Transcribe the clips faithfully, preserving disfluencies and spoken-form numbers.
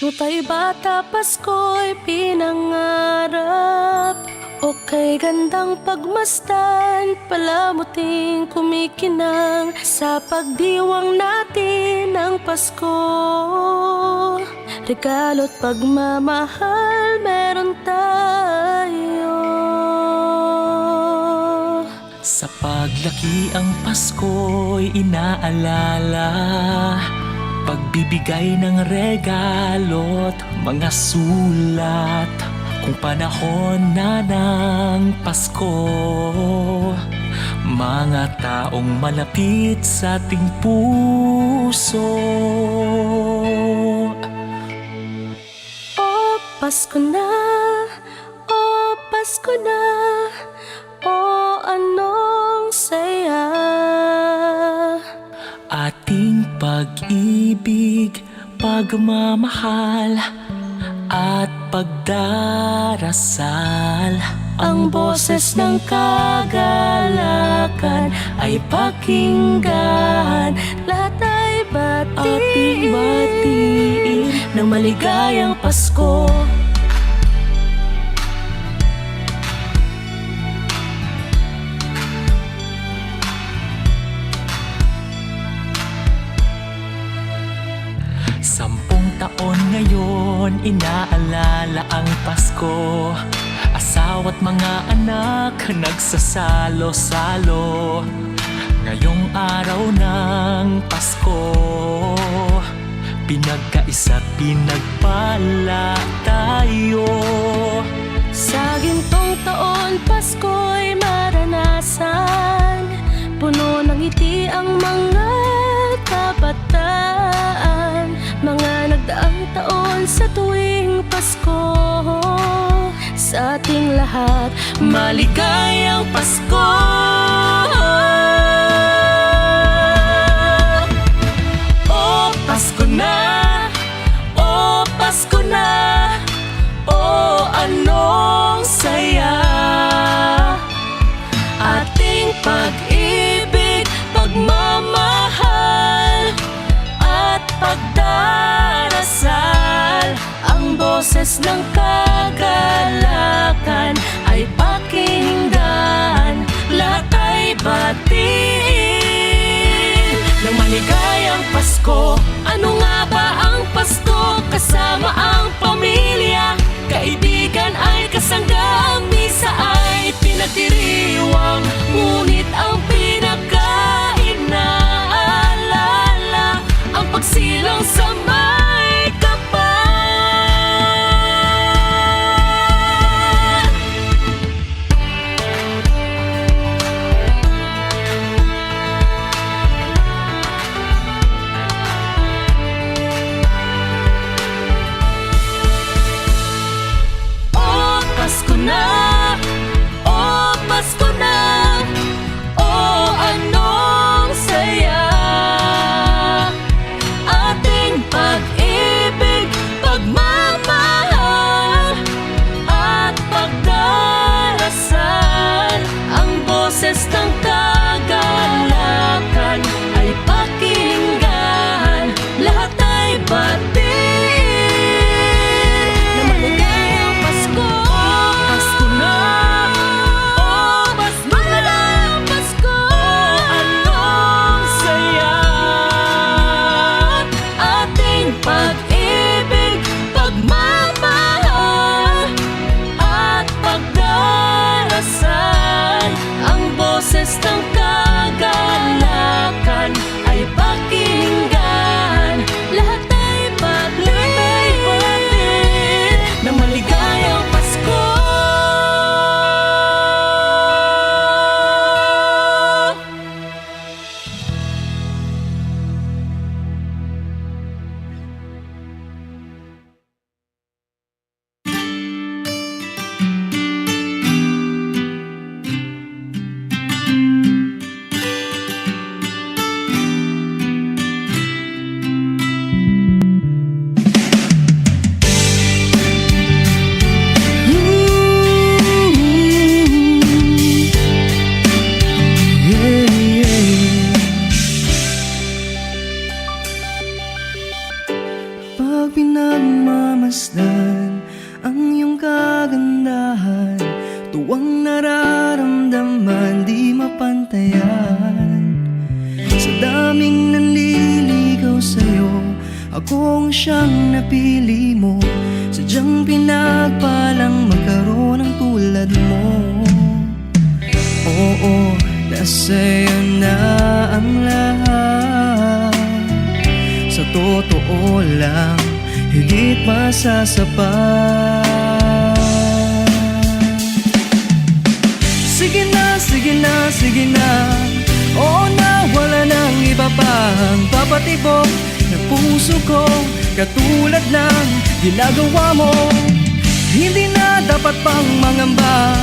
Nutay bata, Pasko'y pinangarap. Okay gandang pagmasdan, palamuting kumikinang. Sa pagdiwang natin ng Pasko, regalo't pagmamahal meron tayo. Sa paglaki ang Pasko'y inaalala, pagbibigay ng regalo't mga sulat. Kung panahon na ng Pasko, mga taong malapit sa ating puso. O Pasko na, o Pasko na, o anong saya. Ating pag-ibig, pagmamahal, at pagdarasal. Ang boses ng kagalakan ay pakinggan. Lahat ay batiin. Ating batiin ng maligayang Pasko. Sampung taon ngayon, inaalala ang Pasko. Asawa't mga anak nagsasalo-salo. Ngayong araw ng Pasko, pinagkaisa't pinagpala tayo. Sa gintong taon, Pasko'y maranasan. Puno ng ngiti ang mga kabataan. Mga nagdaang taon, sa tuwing Pasko, sa ating lahat, maligayang Pasko. O Pasko na, o Pasko na, o anong saya. Ating pag-ibig, pagmamahal, at pagdarasal. Ang boses ng kagalakan ay pakinggan, lahat ay batiin ng maligayang Pasko. Ano nga ba ang Pasko? Kasama ang pamilya, kaibigan ay kasangga. Ang misa ay pinagdiriwang, ngunit ang pinakainaalala, ang pagsilang sa may kapal. Pinagmamasdan ang iyong kagandahan, tuwang nararamdaman, di mapantayan. Sa daming nanliligaw sa'yo, ako ang siyang napili mo. Sadyang pinagpalang magkaroon ng tulad mo. Oo, nasa'yo na ang lahat. Sa totoo lang, higit pa sa sapat. Sige na, sige na, sige na. Oo na, wala nang iba pang papatibok ng puso ko, katulad ng ginagawa mo. Hindi na dapat pang mangamba.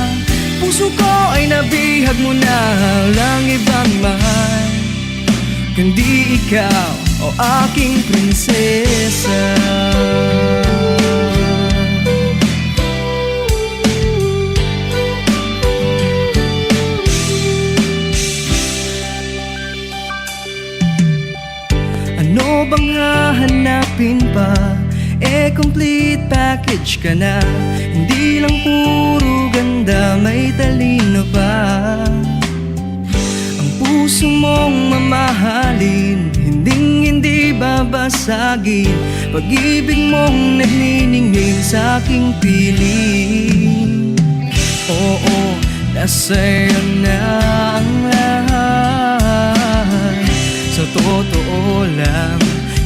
Puso ko ay nabihag mo na, lang ibang mahal, kundi ikaw, o aking prinsesa. Ano bang hahanapin pa? Eh, complete package ka na. Hindi lang puro ganda, may talino pa. Ang puso mong mamahalin, hinding-hindi babasagin. Pag-ibig mong nagniningning sa aking piling. Oo, nasa'yo na ang lahat. Sa totoo lang,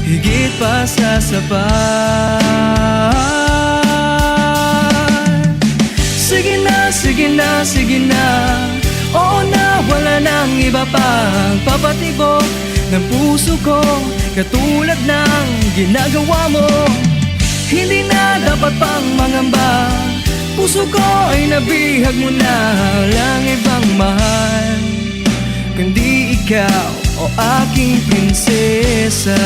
higit pa sa sapat. Sige na, sige na, sige na. Oo na, wala nang iba pang papatibok ng puso ko, katulad ng ginagawa mo. Hindi na dapat pang mangamba. Puso ko ay nabihag mo na, lang ibang mahal, kundi ikaw, o aking prinsesa.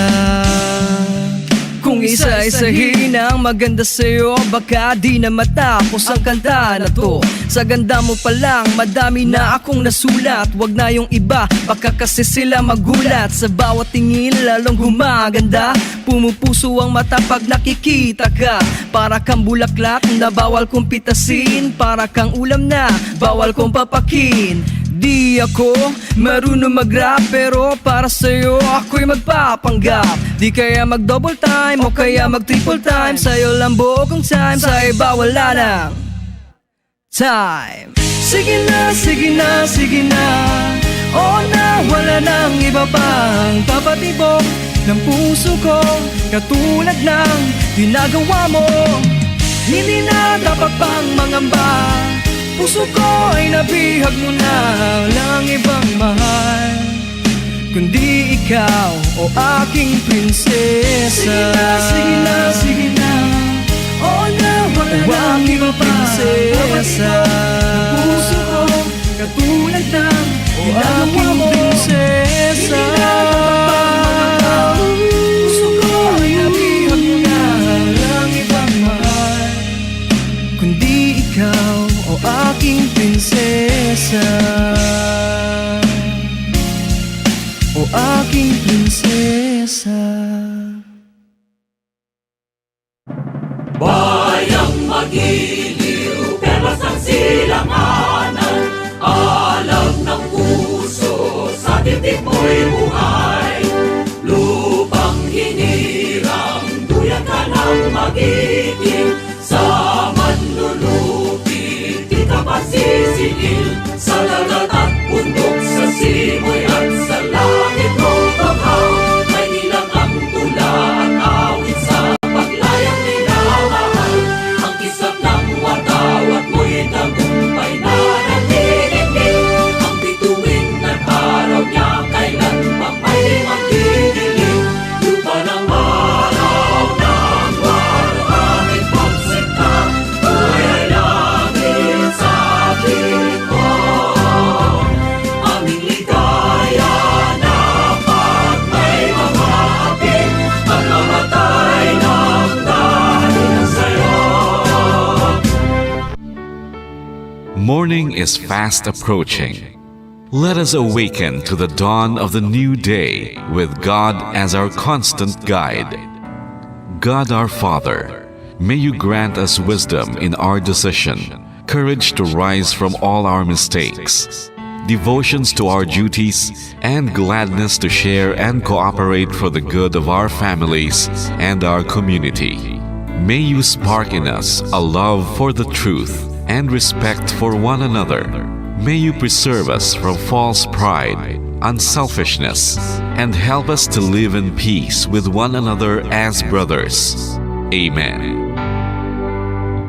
Kung isa-isahin ang maganda sa'yo, baka di na matapos ang kanta na to. Sa ganda mo pa lang, madami na akong nasulat. Wag na yung iba, baka kasi sila magulat. Sa bawat tingin, lalong gumaganda. Pumupuso ang mata pag nakikita ka. Para kang bulaklak na bawal kong pitasin. Para kang ulam na bawal kong papakin. Di ako marunong mag-rap, pero para sa'yo ako'y magpapanggap. Di kaya mag-double time o kaya mag-triple time. Sa'yo lang buo kong time, sa iba wala nang time. Sige na, sige na, sige na. Oo na, wala nang iba pang papatibok ng puso ko, katulad ng ginagawa mo. Hindi na dapat pang mangamba. Puso ko ay nabihag mo na, lang ibang mahal, kundi ikaw, o aking prinsesa. Sige na, sige na, sige na. Oo na, wala O na aking iba pa. Prinsesa. Ang puso ko, katulad ng O ginagawa aking mo. Prinsesa. Hindi na dapat pang mangamba. Puso ko ay nabihag mo na, lang ibang mahal, kundi ikaw, o aking prinsesa. O aking prinsesa. Bayang magiliw, perlas ang silanganan, alam ng puso, sa dibdib mo'y buhay. Lupang hinirang, duyan ka ng magiting, sa manlulupi di ka pasisingil, sa dagat at bundok, sa simoy at sa langit mong banghaw. May nilang ang tula at awit sa paglayang minamahal. Ang kisap ng watawat mo'y tagumpay na nagdidikit. Ang bituin at araw niya kailan pang may magdidilim. Lupa ng araw ng waluhangin pagsinta, buhay ay langit sa akin mo. Aming ligaya na pag may mga hapit, pagmamatay ng dahil sa'yo. Morning is fast approaching. Let us awaken to the dawn of the new day with God as our constant guide. God our Father, may you grant us wisdom in our decision, courage to rise from all our mistakes, devotions to our duties, and gladness to share and cooperate for the good of our families and our community. May you spark in us a love for the truth and respect for one another. May you preserve us from false pride, unselfishness, and help us to live in peace with one another as brothers. Amen.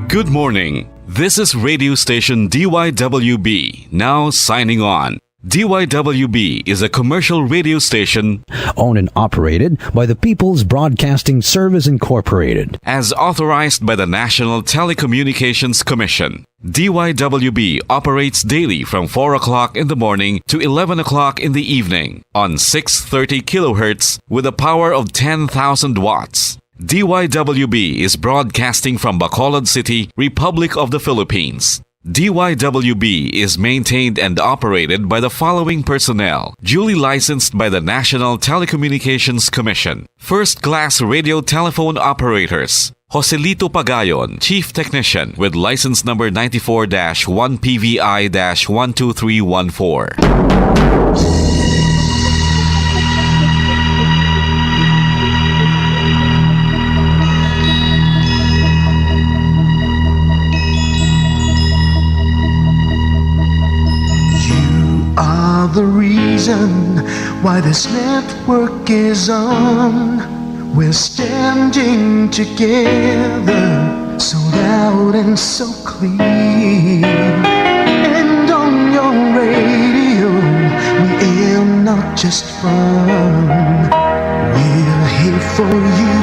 Good morning. This is radio station D Y W B, now signing on. D Y W B is a commercial radio station owned and operated by the People's Broadcasting Service Incorporated. As authorized by the National Telecommunications Commission. D Y W B operates daily from four o'clock in the morning to eleven o'clock in the evening on six thirty kilohertz with a power of ten thousand watts. D Y W B is broadcasting from Bacolod City, Republic of the Philippines. D Y W B is maintained and operated by the following personnel: duly licensed by the National Telecommunications Commission. First class radio telephone operators: Joselito Pagayon, Chief Technician, with license number ninety-four dash one P V I dash one two three one four. You are the reason why this network is on. We're standing together, so loud and so clear. And on your radio, we aim not just fun. We're here for you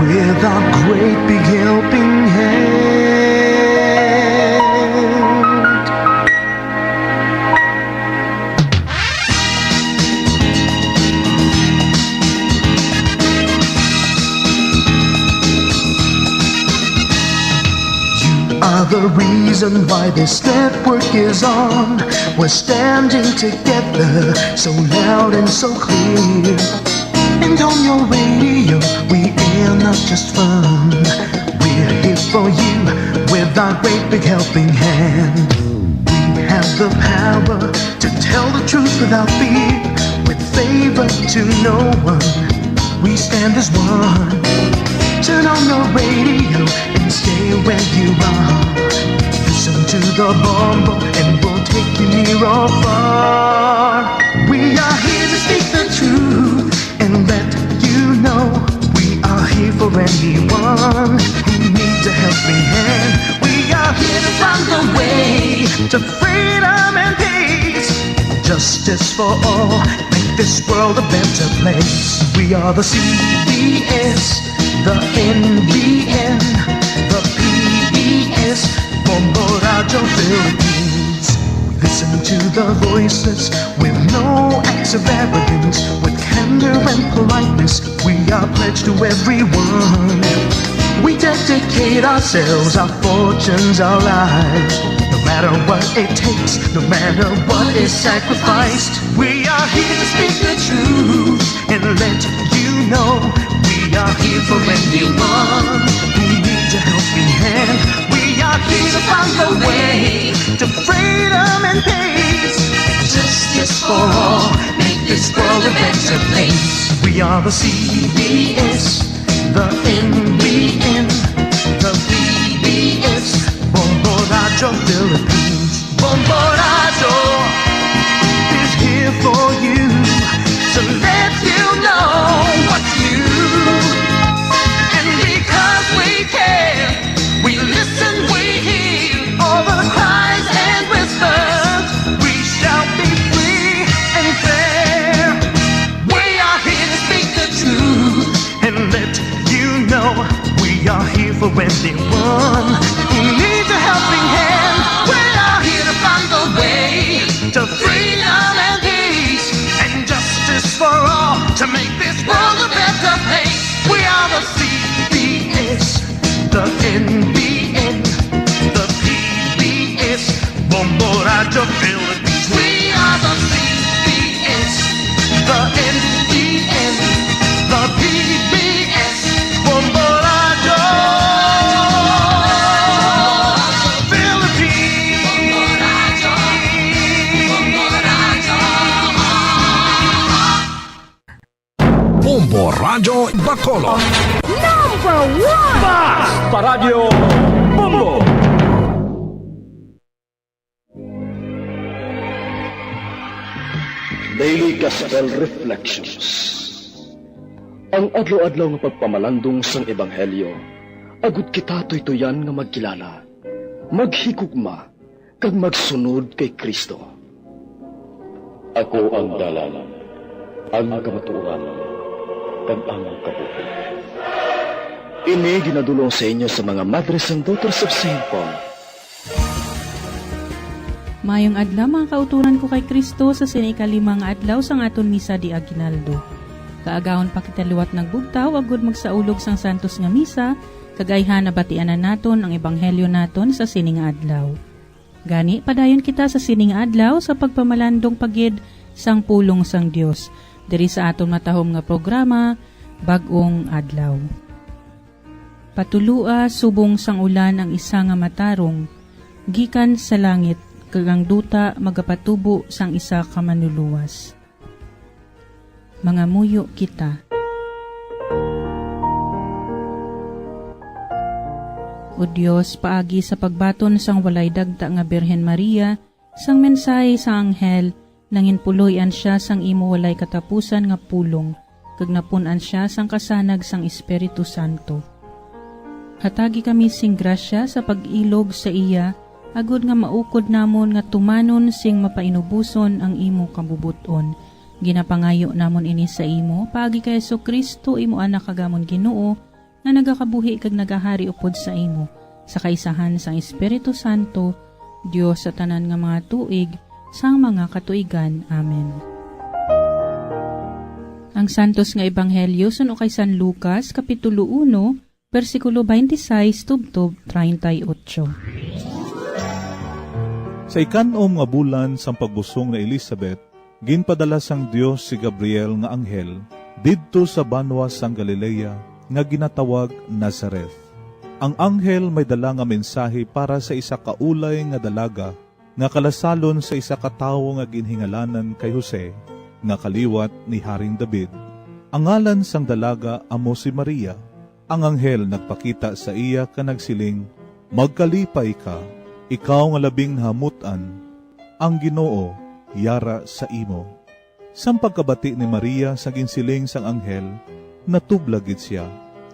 with our great big helping hand. You are the reason why this network is on. We're standing together, so loud and so clear. And on your radio, we air not just fun. We're here for you with our great big helping hand. We have the power to tell the truth without fear, with favor to no one. We stand as one. Turn on your radio and stay where you are. Listen to the Bombo and we'll take you near or far. We are here to speak the truth and let you know we are here for anyone who needs a helping hand. We are here to find the way to freedom and peace. Justice for all, make this world a better place. We are the C B S, the N B N, the P B S, Bombo Radyo Philippines. We listen to the voices with no acts of arrogance, with candor and politeness. We are pledged to everyone. We dedicate ourselves, our fortunes, our lives. No matter what it takes, no matter what is sacrificed, we are here to speak the truth and let you know we are here for anyone who needs a helping hand. We are here to find the way to freedom and peace. Justice for all, make this world a better place. We are the C B S, the N B N, the P B S, Bombo Radyo Philippines. Bombo Radyo is here for you to let you know what's new. And because we care, we listen, we hear all the cries and whispers. We shall be free and fair. We are here to speak the truth and let you know we are here for anyone who needs a helping hand. We are here to find the way to freedom and peace and justice for all, to make this world a better place. We are the C B S, the N B N, the P B S, Bombo Radyo Philippines. We are the C B S, the N B N, the P B S, Bombo Radyo Bacolod. Number one! Paradyo Bombo! Daily Gospel Reflections. Ang adlaw-adlaw nga pagpamalandong sang Ebanghelyo, agud kita tuytuyan nga magkilala, maghigugma, kag magsunod kay Cristo. Ako ang dalan, ang kamatuoran, kag ang kabuhi. Ini ginadul-ong sa inyo sa mga Madres and Daughters of Saint Paul. Maayong adlaw, mga kauturan ko kay Cristo, sa sini ikalima nga adlaw sang aton Misa de Aguinaldo. Kaagahon pa kita liwat nagbugtaw, agud magsaulog sang santos nga misa, kag ayhan nabatianan naton ang ebanghelyo naton sa sini nga adlaw. Gani, padayon kita sa sini nga adlaw sa pagpamalandong pa gid sang pulong sang Dios diri sa aton matahom nga programa, Bag-ong Adlaw. Patulua subong sang ulan ang isa nga matarong gikan sa langit, kag ang duta magapatubo sang isa ka manluluwas. Mangamuyo kita. O Dios, paagi sa pagbaton sang walay dagta nga Birhen Maria, sang mensahe sang anghel, nanginpuloy-an sia sang imo walay katapusan nga pulong, kag napun-an sia sang kasanag sang Espiritu Santo. Hatagi kami sing grasya sa pag-ilog sa iya, agud nga maukod namon nga tumanon sing mapainuboson ang imo kabubot-on. Ginapangayo namon ini sa imo, paagi kay Jesu-Cristo, imo Anak kag amon Ginoo, nga nagakabuhi kag nagahari upod sa imo, sa kaisahan sang Espiritu Santo, Dios sa tanan nga mga tuig, sang mga katuigan. Amen. Ang Santos nga Ebanghelyo suno kay San Lucas, Kapitulo uno, bersikulo twenty-six tubtob treinta y ocho. Sa ikan-om nga bulan sang pagbusong ni Elizabeth, ginpadala sang Dios si Gabriel nga anghel didto sa banwa sang Galilea nga ginatawag Nazareth. Ang anghel may dala nga mensahe para sa isa ka ulay nga dalaga nga kalasalon sa isa ka tawo nga ginhingalanan kay Jose, nga kaliwat ni Haring David. Ang ngalan sang dalaga amo si Maria. Ang anghel nagpakita sa iya kag nagsiling, "Magkalipay ka, ikaw nga labing nahamut-an, ang Ginoo yara sa imo." Sang pagkabati ni Maria sa ginsiling sang anghel, natublag gid sia,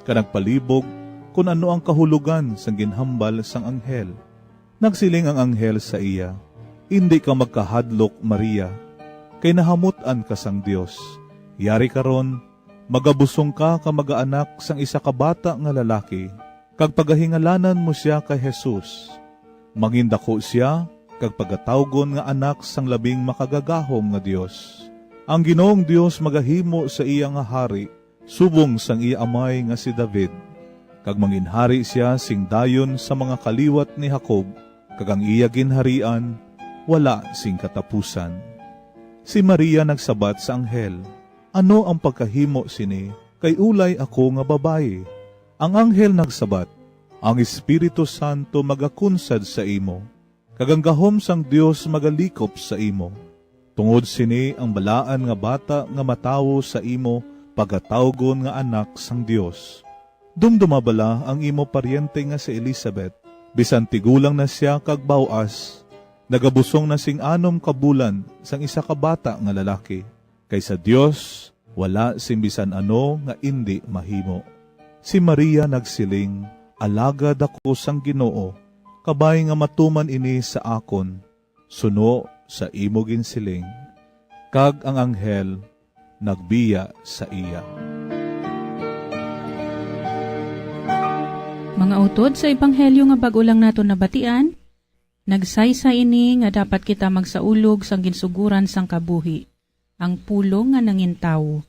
kag nagpalibog kon ano ang kahulogan sang ginhambal sang anghel. Nagsiling ang anghel sa iya, "Indi ka magkahadlok, Maria, kay nahamut-an ka sang Dios. Yari karon, magabusong ka kag magaanak sang isa ka bata nga lalaki, kag pagahingalanan mo sia kay Jesus. Mangindako sia kag pagatawgon nga Anak sang Labing Makagagahom nga Dios. Ang Ginoong Dios magahimo sa iya nga hari subong sang iya amay nga si David, kag manginhari sia sing dayon sa mga kaliwat ni Jacob, kag ang iya ginharian wala sing katapusan." Si Maria nagsabat sa anghel, "Ano ang pagkahimo sini, kay ulay ako nga babayi?" Ang anghel nagsabat, "Ang Espiritu Santo magakunsad sa imo, kag ang gahom sang Dios magalikop sa imo. Tungod sini, ang balaan nga bata nga matawo sa imo pagatawgon nga Anak sang Dios. Dumduma bala ang imo paryente nga si Elizabeth, bisan tigulang na sia kag baw-as, nagabusong na sing anom ka bulan sang isa ka bata nga lalaki. Kay sa Dios, wala sing bisan ano nga indi mahimo." Si Maria nagsiling, "Alagad ako sang Ginoo, kabay nga matuman ini sa akon, suno sa imo ginsiling." Kag ang anghel nagbiya sa iya. Mga utod, sa ebanghelyo nga bag-o lang naton nabatian, nagsaysay ini nga dapat kita magsaulog sang ginsuguran sang kabuhi, ang pulong nga nangintawo.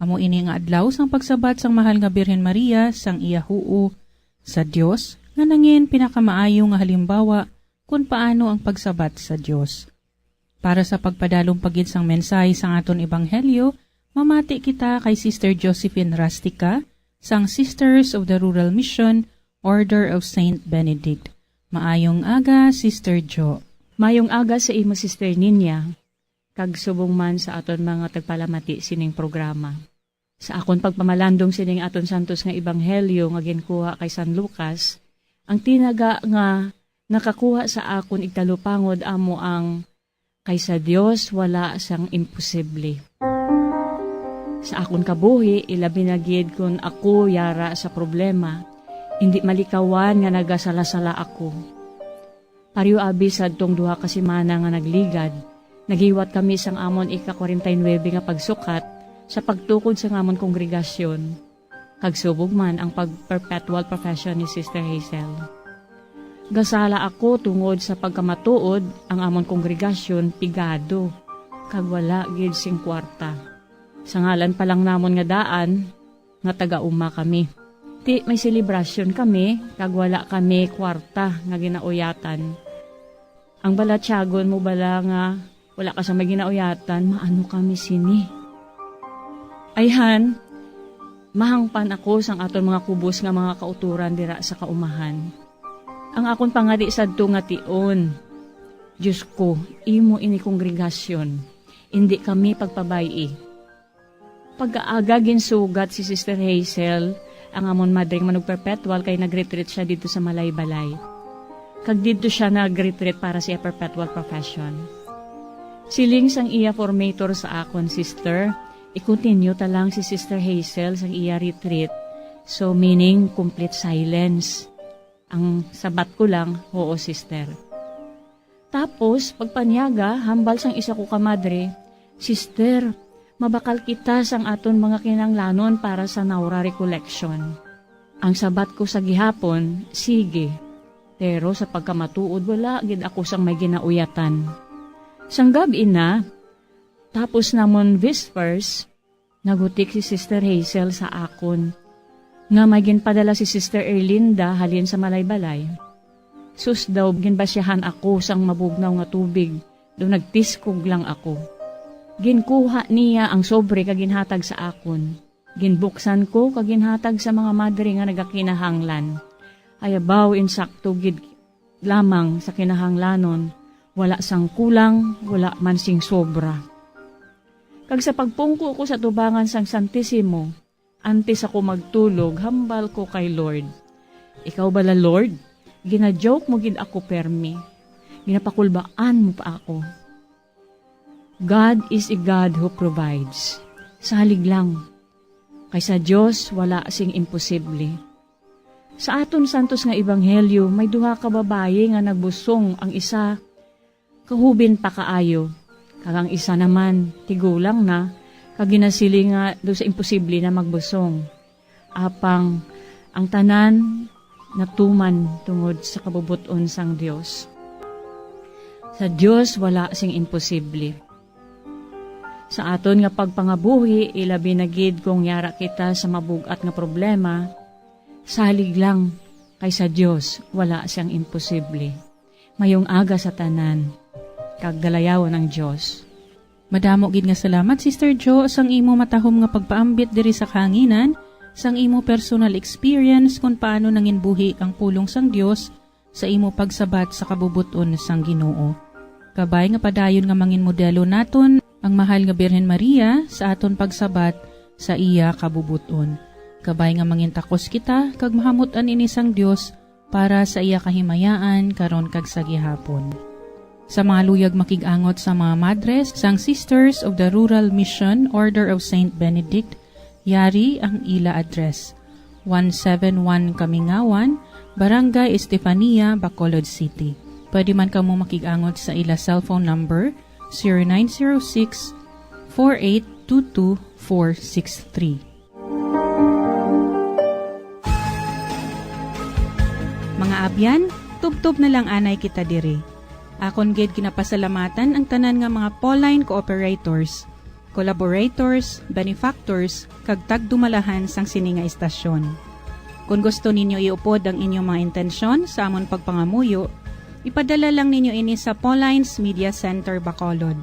Amo ini nga adlaw sang pagsabat sang Mahal nga Birhen Maria sang iya huo sa Dios, nga nangin pinakamaayo nga halimbawa kon paano ang pagsabat sa Dios. Para sa pagpadalom pa gid sang mensahe sang aton ebanghelyo, mamati kita kay Sister Josephine Rastica sang Sisters of the Rural Mission, Order of Saint Benedict. Maayong aga, Sister Jo. Mayong aga sa imo, Sister Ninya, kag subong man sa aton mga tagpalamati sining programa. Sa akon pagpamalandong sining aton santos nga ebanghelyo nga ginkuha kay San Lucas, ang tinaga nga nakakuha sa akon igtalupangod amo ang, "Kay sa Dios wala sang imposible." Sa akon kabuhi, ilabi na gid kon ako yara sa problema, indi malikawan nga nagasala-sala ako. Pareho abi sadtong duha ka semana nga nagligad, naghiwat kami sang amon ika-kwarenta y nuebe nga pagsukat sa pagtukod sang amon kongregasyon, kag subong man ang pag-, perpetual profession ni Sister Hazel. Gasala ako tungod sa pagkamatuod, ang amon kongregasyon pigado, kag wala gid sing kwarta. Sa ngalan pa lang namon nga daan, nga taga-uma kami. Ti may selebrasyon kami, kag wala kami kwarta nga ginauyatan. Ang balatyagon mo bala nga wala ka sa may ginauyatan, maano kami sini? Ayhan, mahangpan ako sang aton mga kubos nga mga kautoran dira sa kaumahan. Ang akon pangari sadto nga tion, "Dios ko, imo ini kongregasyon, indi kami pagpabay-i." Pagkaaga, ginsugat si Sister Hazel, ang amon madre nga manugperpetual, kay nag-retreat siya didto sa Malaybalay. Kag didto siya nag-retreat para sa iya perpetual profession. Siling sang iya formator sa akon, "Sister, i-continue ta lang si Sister Hazel sang iya retreat." So, meaning, complete silence. Ang sabat ko lang, "Oo, sister." Tapos, pagpanyaga, hambal sang isa ko ka madre, "Sister, mabakal kita sang aton mga kinahanglanon para sa Naura Recollection." Ang sabat ko sa gihapon, "Sige." Pero sa pagkamatuod, wala gid ako sang may ginauyatan. Sang gab-i na, tapos namon Vespers, nagutik si Sister Hazel sa akon nga may ginpadala si Sister Erlinda halin sa Malaybalay. Sus daw, ginbasyahan ako sang mabugnaw nga tubig, daw nagtiskog lang ako. Ginkuha niya ang sobre kag ginhatag sa akon. Ginbuksan ko kag ginhatag sa mga madre nga nagakinahanglan. Hayabaw, insakto gid lamang sa kinahanglanon, wala sang kulang, wala man sing sobra. Kag sa pagpungko ko sa tubangan sang Santisimo, antes ako magtulog, hambal ko kay Lord, "Ikaw bala, Lord? Gina-joke mo gid ako permi. Ginapakulbaan mo pa ako." God is a God who provides. Salig lang. Kay sa Dios, wala sing imposible. Sa aton santos nga ebanghelyo, may duha ka babayi nga nagbusong, ang isa kahubin pa kaayo, kag ang isa naman tigulang na, kag ginasiling nga daw sa imposible na magbusong. Apang ang tanan natuman tungod sa kabubot-on sang Dios. Sa Dios wala sing imposible. Sa aton nga pagpangabuhi, ilabi na gid kung yara kita sa mabug-at nga problema, salig lang, kay sa Dios wala siyang imposible. Mayong aga sa tanan, kag dalayawon ang Dios. Madamo gid nga salamat, Sister Jo, sang imo matahom nga pagpaambit diri sa kahanginan, sang imo personal experience kon paano nanginbuhi ang pulong sang Dios sa imo pagsabat sa kabubot-on sang Ginoo. Kabay nga padayon nga manginmodelo naton ang mahal nga Birhen Maria sa aton pagsabat sa iya kabubot-on. Kabay nga mangintakos kita kag mahamut-an ini sang Dios para sa iya kahimayaan karon kag sa gihapon. Sa mga luyag makig-angot sa mga madres sang Sisters of the Rural Mission Order of Saint Benedict, yari ang ila address, one seven one Kamingawan, Barangay Estefania, Bacolod City. Pwede man kamo makig-angot sa ila cellphone number, zero nine zero six, four eight two two, four six three. Mga abyan, tubtob na lang anay kita diri. Akon gid ginapasalamatan ang tanan nga mga Pauline cooperators, collaborators, benefactors, kag tagdumalahan sang sini nga istasyon. Kon gusto ninyo iupod ang inyong mga intensyon sa amon pagpangamuyo, ipadala lang ninyo ini sa Pauline's Media Center, Bacolod,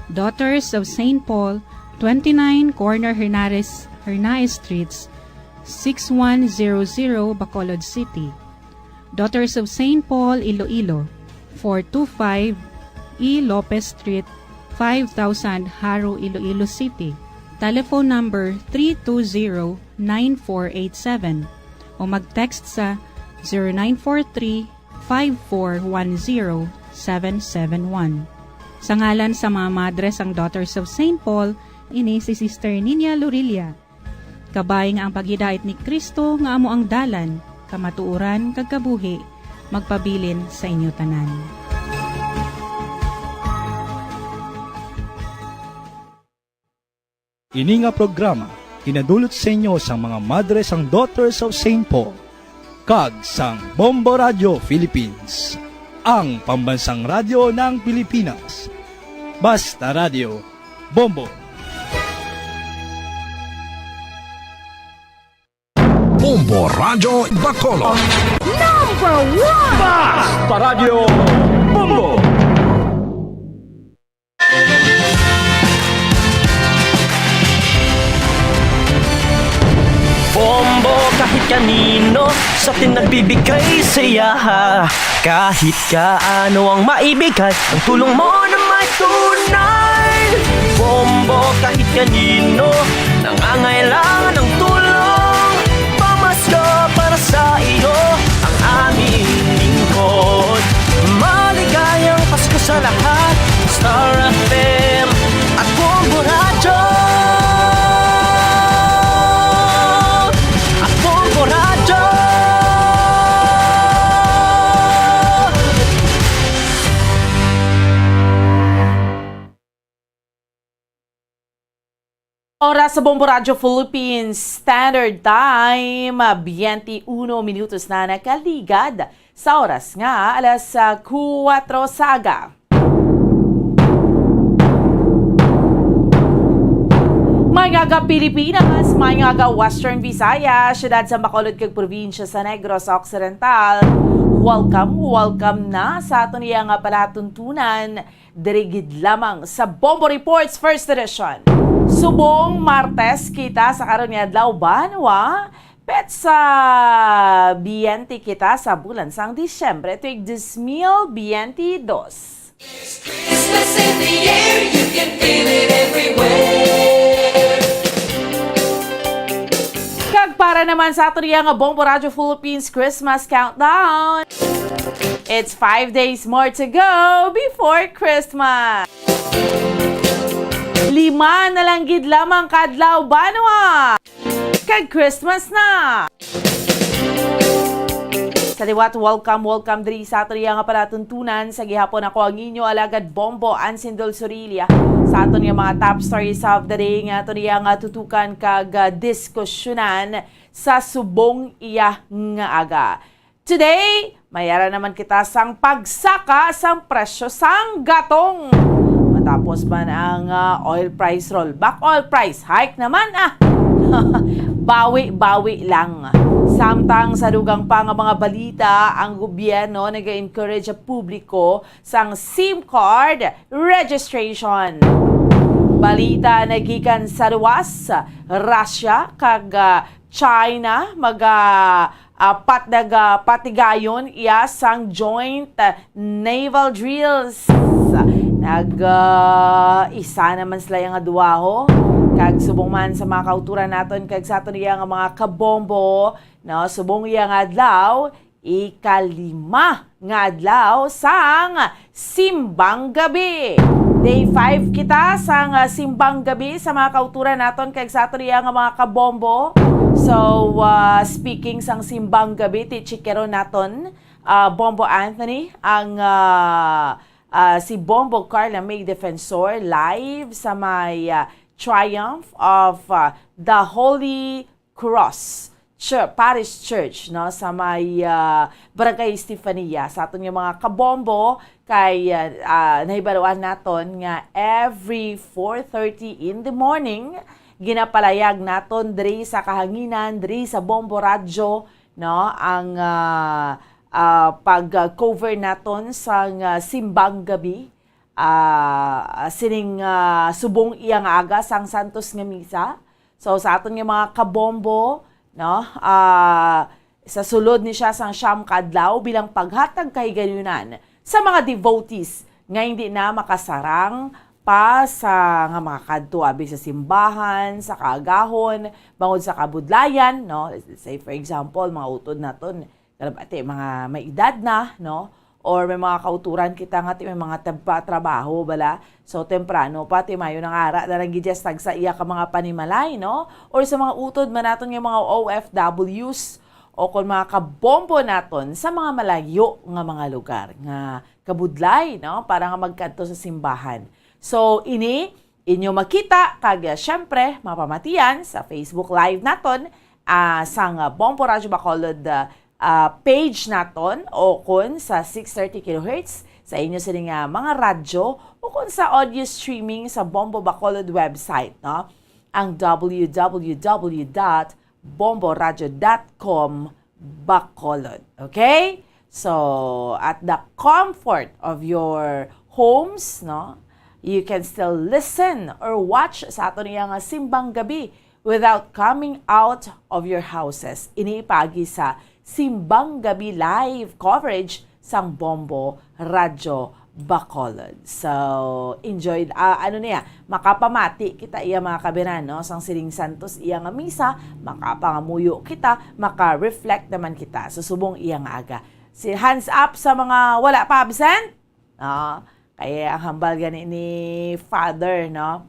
Daughters of Saint Paul, twenty-nine Corner Hernares, Hernaez Streets, six one zero zero, Bacolod City. Daughters of Saint Paul, Iloilo, four two five E Lopez Street, five thousand, Jaro, Iloilo City. telephone number three two zero, nine four eight seven, o mag-text sa zero nine four three, five four one zero, seven seven one. Sa ngalan sa mga madre sang Daughters of Saint Paul, ini si Sister Ninia Lorilla. Kabay nga ang paghidait ni Kristo nga amo ang dalan, kamatuoran, kag kabuhi, magpabilin sa inyo tanan. Ini nga programa ginadulot sa inyo sang mga madre sang Daughters of Saint Paul kag sang Bombo Radio Philippines, ang pambansang radyo ng Pilipinas. Basta Radio, Bombo! Bombo Radyo Bacolod. Number one! Basta Radio Bombo! Bombo kahit kanino sa atin nagbibigay saya. Kahit kaano ang maibigay, ang tulong mo na may tunay. Bombo kahit kanino nangangailangan ng tulong. Pamasko para sa iyo ang aming lingkod. Maligayang Pasko sa lahat. Star F M at Bombo Radyo. At Bombo Radyo. Oras sa Bombo Radyo Philippines Standard Time, twenty-one minutos na nakaligad sa oras nga alas, ah, kuwatro sa aga. May nga aga Pilipinas, may nga aga Western Visayas, siyudad sa Bacolod kag probinsya sa Negros Occidental. Welcome, welcome na sa aton iya nga palatuntunan diri gid lamang sa Bombo Reports First Edition. Subong Martes kita sa karon nga adlaw, banwa, petsa twenty kita sa bulan sang Disyembre, tuig dos mil biyente dos. Christmas in the air, you can feel it everywhere. Kag para naman sa aton iya nga Bombo Radyo Philippines Christmas Countdown, it's five days more to go before Christmas. Lima na lang gid lamang ka adlaw, banwa, kag Christmas na. Sa liwat, welcome, welcome diri sa aton iya nga palatuntunan. Sa gihapon, ako ang inyo alagad Bombo Ansindol Surilia. Sa aton nga mga top stories of the day nga aton iya nga tutukan kag, ah, diskusyonan sa subong iya nga aga. Today, may ara naman kita sang pagsaka sang presyo sang gatong. Matapos man ang, ah, oil price rollback, oil price hike naman, ah. Bawi-bawi lang. Samtang sa dugang pa nga mga balita, ang gobyerno naga-encourage sa publiko sang SIM card registration. Balita nagikan sa luwas, Russia kag, ah, China maga, ah, pat-, nagapatigayon iya sang joint, ah, naval drills. Nag, ah, isa naman sila nga duwaho. Kag subong man sa mga kauturan naton kag sa aton iya nga mga kabombo, no, subong iya nga adlaw, ikalima nga adlaw sang Simbang Gabi. Day five kita sang, ah, Simbang Gabi sa mga kauturan naton kag sa aton iya nga mga kabombo. So, ah, speaking sang Simbang Gabi, ti-checkeron naton, ah, Bombo Anthony, ang, ah, ah, si Bombo Carla May Defensor live sa may, ah, Triumph of, ah, the Holy Cross Chur-, Parish Church, no, sa may, ah, Barangay Estefania. Sa aton nga mga kabombo, kay, ah, ah, nahibaluan naton nga every four thirty in the morning, ginapalayag naton diri sa kahanginan, diri sa Bombo Radyo, no, ang, ah, ah, pag-cover naton sang, ah, Simbang Gabi, ah, sining, ah, subong iya nga aga sang Santos nga Misa. So, sa aton nga mga kabombo, no, ah, sa sulod ni siya sang siyam ka adlaw bilang paghatag kahigayunan sa mga devotees nga hindi na makasarang pa sa nga makakadto abi sa simbahan, sa kaagahon, bangod sa kabudlayan, no? Say, for example, mga utod naton, kalabati, mga may edad na, no? Or may mga kauturan kita nga ti may mga tagpa-trabaho, bala. So, temprano pa, ti mayo nangara na lang gid sa iya ka mga panimalay, no? Or sa mga utod man naton nga mga O F Ws, o kon mga kabombo naton sa mga malayo nga mga lugar nga kabudlay, no? Para nga magkadto sa simbahan. So, ini inyo makita kag, ah, syempre, mapamatian sa Facebook Live naton, ah, sang, ah, Bombo Radyo Bacolod, ah, ah, page naton o kon sa six thirty kilohertz sa inyo sini nga mga radyo o kon sa audio streaming sa Bombo Bacolod website, no? Ang W W W dot bomboradyo dot com Bacolod. Okay? So, at the comfort of your homes, no, you can still listen or watch sa aton iya nga Simbang Gabi without coming out of your houses. Ini paagi sa Simbang Gabi live coverage sang Bombo Radyo Bacolod. So, enjoy, ah, ano niya, makapamati kita iya mga kabiran, no? Sang sining santos iya nga misa, makapangamuyo kita, maka-reflect naman kita sa subong iya nga aga. Si, hands up sa mga wala pa absent. No? Kay ang hambal gani ni Father, no?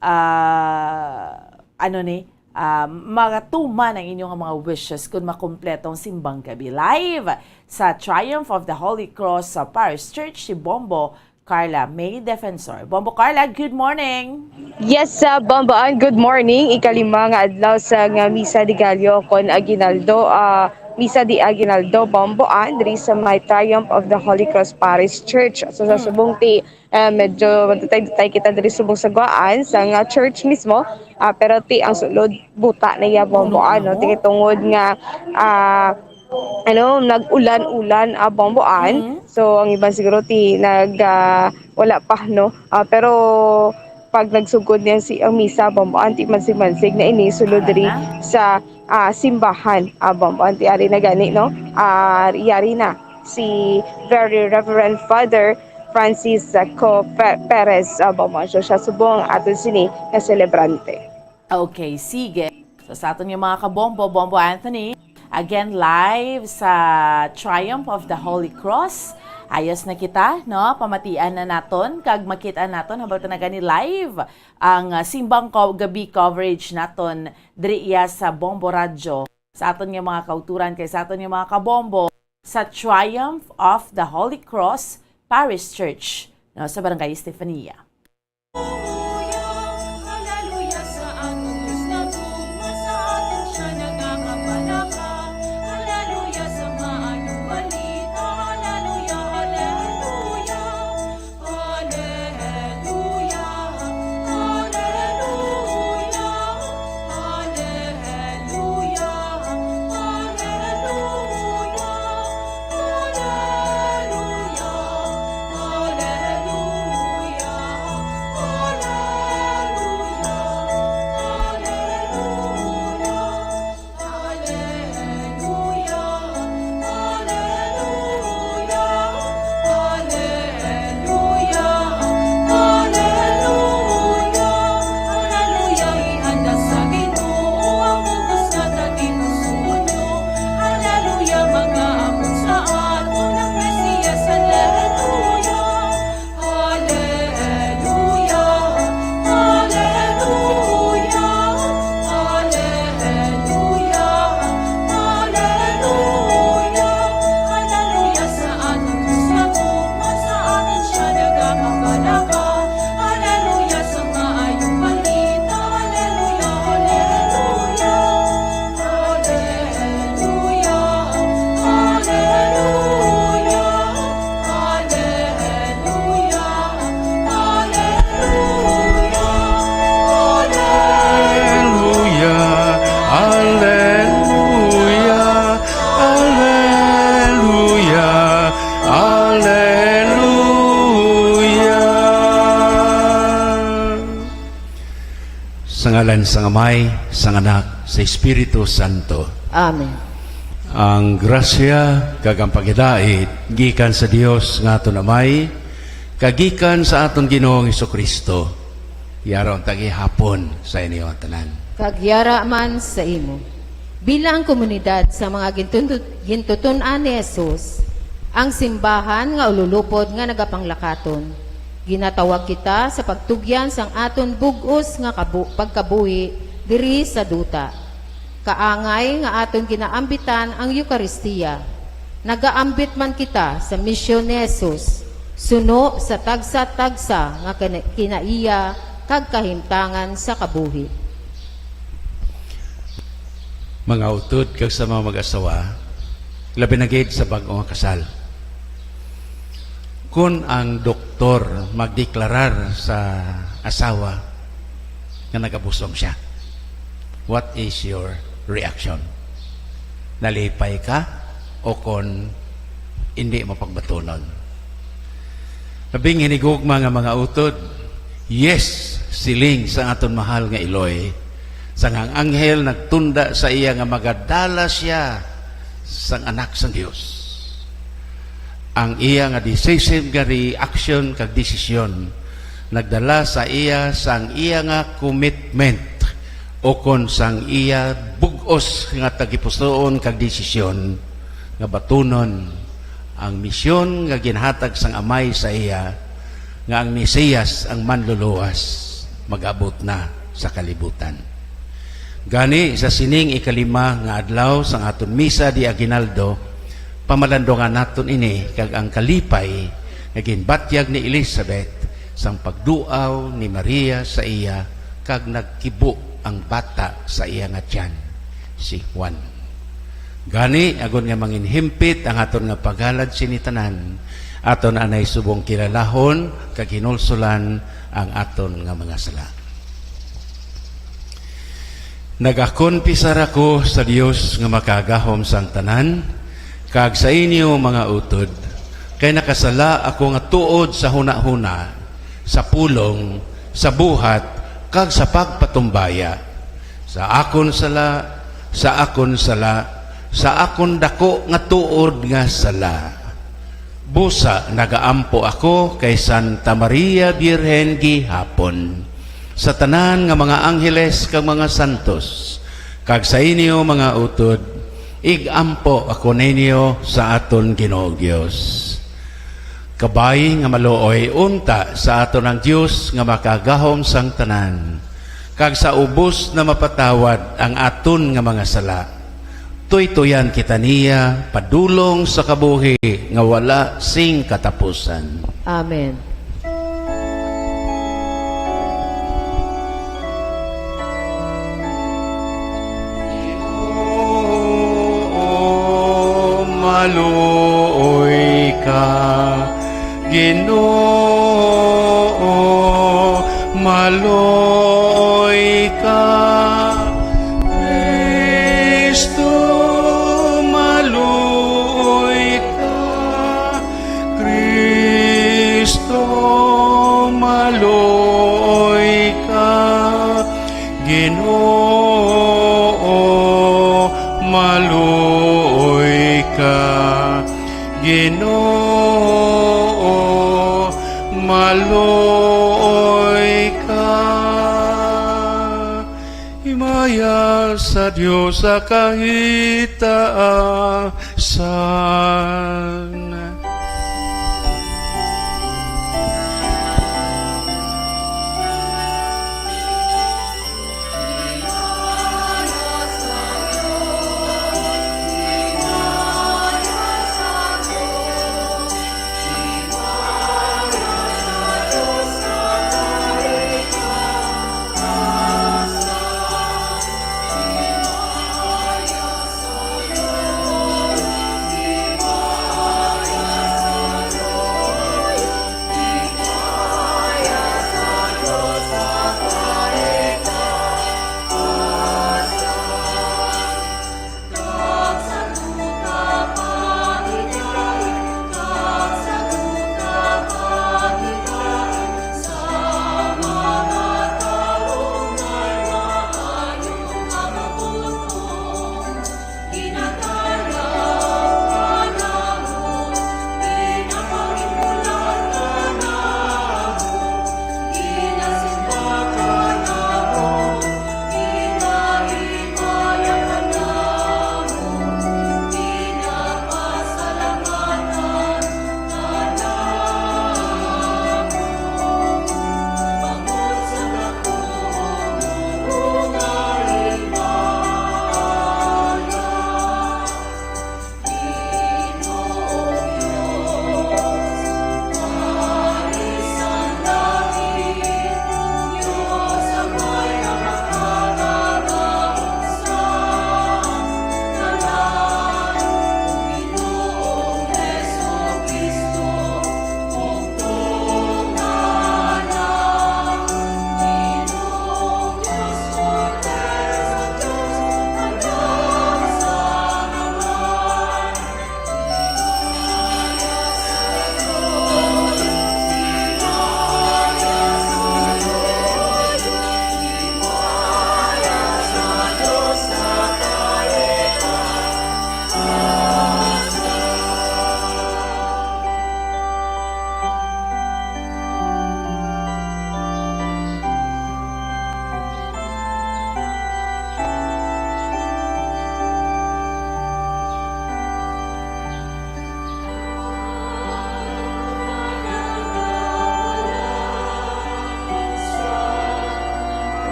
Ah, ano ni, ah, magatuman ang inyo nga mga wishes kung makumpleto ang Simbang Gabi live sa Triumph of the Holy Cross sa Parish Church si Bombo Carla May Defensor. Bombo Carla, good morning! Yes, uh, Bombo Ann, good morning. Ikalima nga adlaw sa nga Misa de Gallo kon Aguinaldo, ah, Misa de Aguinaldo, Bombo Ann, diri sa may Triumph of the Holy Cross Parish Church. So, sa Mm. subong ti, ah, medyo matutay-tutay kita diri subong sa Guaan, sa nga church mismo. Ah, pero ti ang sulod, buta na iya, Bombo Puno na Ann, no? Ti tungod nga, ah, ano, nag-ulan-ulan, ah, Bombo Ann. Mm. So, ang iban siguro ti nag, ah, wala pa, no? Ah, pero pag nagsugod niya si, ang misa, Bombo Ann, ti mansig-mansig na ini sulod Ara diri na. sa, ah, simbahan, ah, Bombo Ann, ti ari na gani, no? Ah, yari na si Very Reverend Father Francisco Pe-, Perez, ah, Bombo Ann. So, siya subong ang aton sini nga selebrante. Okay, sige. So, sa aton nga mga kabombo, Bombo Anthony, again, live sa Triumph of the Holy Cross. Ayos na kita, no? Pamatian na naton, kag makita naton, habang ta na gani live, ang, ah, Simbang Co-, Gabi coverage naton diri iya sa Bombo Radyo. Sa aton nga mga kauturan, kay sa aton nga mga kabombo, sa Triumph of the Holy Cross Parish Church, no? Sa Barangay Estefania. Hallelujah, hallelujah, sa aton Dios nagugma, sa aton siya nagakapalaka. Hallelujah, sa maayong balita. Hallelujah, hallelujah. Hallelujah, hallelujah, hallelujah, hallelujah. Hallelujah, mag-aabot sa aton ang Mesiyas. Hallelujah. Hallelujah. Hallelujah. Hallelujah. Hallelujah. Hallelujah sa aton Dios nga gugma, sa aton siya nagakapalaka. Hallelujah sa maayong balita. Hallelujah. Hallelujah. Hallelujah. Hallelujah. Hallelujah. Hallelujah. Hallelujah. Hallelujah. Hallelujah. Hallelujah. Sa ngalan sang Amay, sang Anak, sa Espiritu Santo. Amen. Ang grasya kag ang paghidait gikan sa Dios nga aton Amay, Kagikan sa aton Ginoong Jesu-Cristo, yara ang tagihapon sa inyo ang tanan. Kag yara man sa imo. Bilang komunidad sa mga gintundot-, gintutun-an ni Jesus, ang simbahan nga ululupod nga nagapanglakaton, ginatawag kita sa pagtugyan sang aton bug-os nga kabu-, pagkabuhi diri sa duta. Kaangay nga aton ginaambitan ang Eukaristia, nagaambit man kita sa misyon ni Jesus, suno sa tagsa-tagsa nga kina-, kinaiya kag kahimtangan sa kabuhi. Mga utod kag sa mga mag-asawa, labi na gid sa bag-o nga kasal. Kon ang doktor magdeklarar sa asawa nga nagabusong siya, what is your reaction? Nalipay ka o kon hindi mo pagbatunon? Labing hinigugma nga mga utod, yes, siling sa aton mahal nga Eloy, sang ang anghel nagtunda sa iya nga magadala siya sang Anak sang Dios. Ang iya nga decisive nga reaction kag desisyon nagdala sa iya sang iya nga commitment, ukon sang iya bug-os nga tagipusoon kag desisyon nga batunon ang misyon nga ginhatag sang Amay sa iya, nga ang Mesias, ang Manluluwas, mag-abot na sa kalibutan. Gani, sa sining ikalima nga adlaw sang aton Misa di Aguinaldo, pamalandungan naton ini kag ang kalipay nga ginbatyag ni Elizabeth sang pagduaw ni Maria sa iya kag nagkibo ang bata sa iya nga tiyan, si Juan. Gani, agod nga manginhimpit ang aton nga paghalad sini tanan, aton anay subong kilalahon kag hinulsolan ang aton nga mga sala. Nagakonpisar ako sa Dios nga Makagagahom sang Tanan, kag sa inyo, mga utod, kay nakasala ako nga tuod sa hunahuna, sa pulong, sa buhat, kag sa pagpatumbaya. Sa akon sala, sa akon sala, sa akon daku nga tuod nga sala. Busa nagaampo ako kay Santa Maria Birhen gihapon, sa tanan nga mga angheles kag mga santos, kag sa inyo, mga utod, ig-ampo ako ninyo sa aton Ginoo Dios. Kabay nga maluoy unta sa aton ang Dios nga Makagagahom sang Tanan, kag sa ubos na mapatawad ang aton nga mga sala. Tuytoyan kita niya padulong sa kabuhi nga wala sing katapusan. Amen. Ginoo, maluoy ka. Ginoo, maluoy ka. Kristo, maluoy ka. Kristo, maluoy ka. Ginoo, maluoy ka. Ginoo, maluoy ka. Himaya sa Dios sa kahitaasan.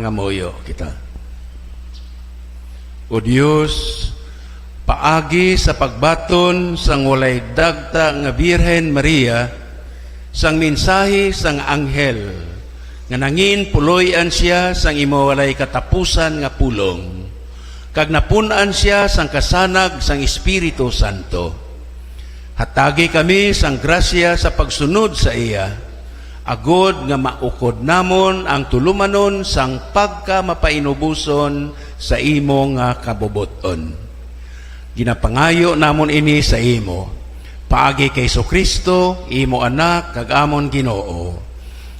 Mamuyo kita. O Dios, paagi sa pagbaton sang walay dagta nga Birhen Maria, sang mensahe sang anghel, nga nangin puloy-an sia sang imo walay katapusan nga pulong, kag napun-an sia sang kasanag sang Espiritu Santo. Hatagi kami sang grasya sa pagsunod sa iya, agod nga maukod namon ang tulumanon sang pagkamapainuboson sa imo nga kabubot-on. Ginapangayo namon ini sa imo, paagi kay Jesu-Cristo, imo Anak kag amon Ginoo,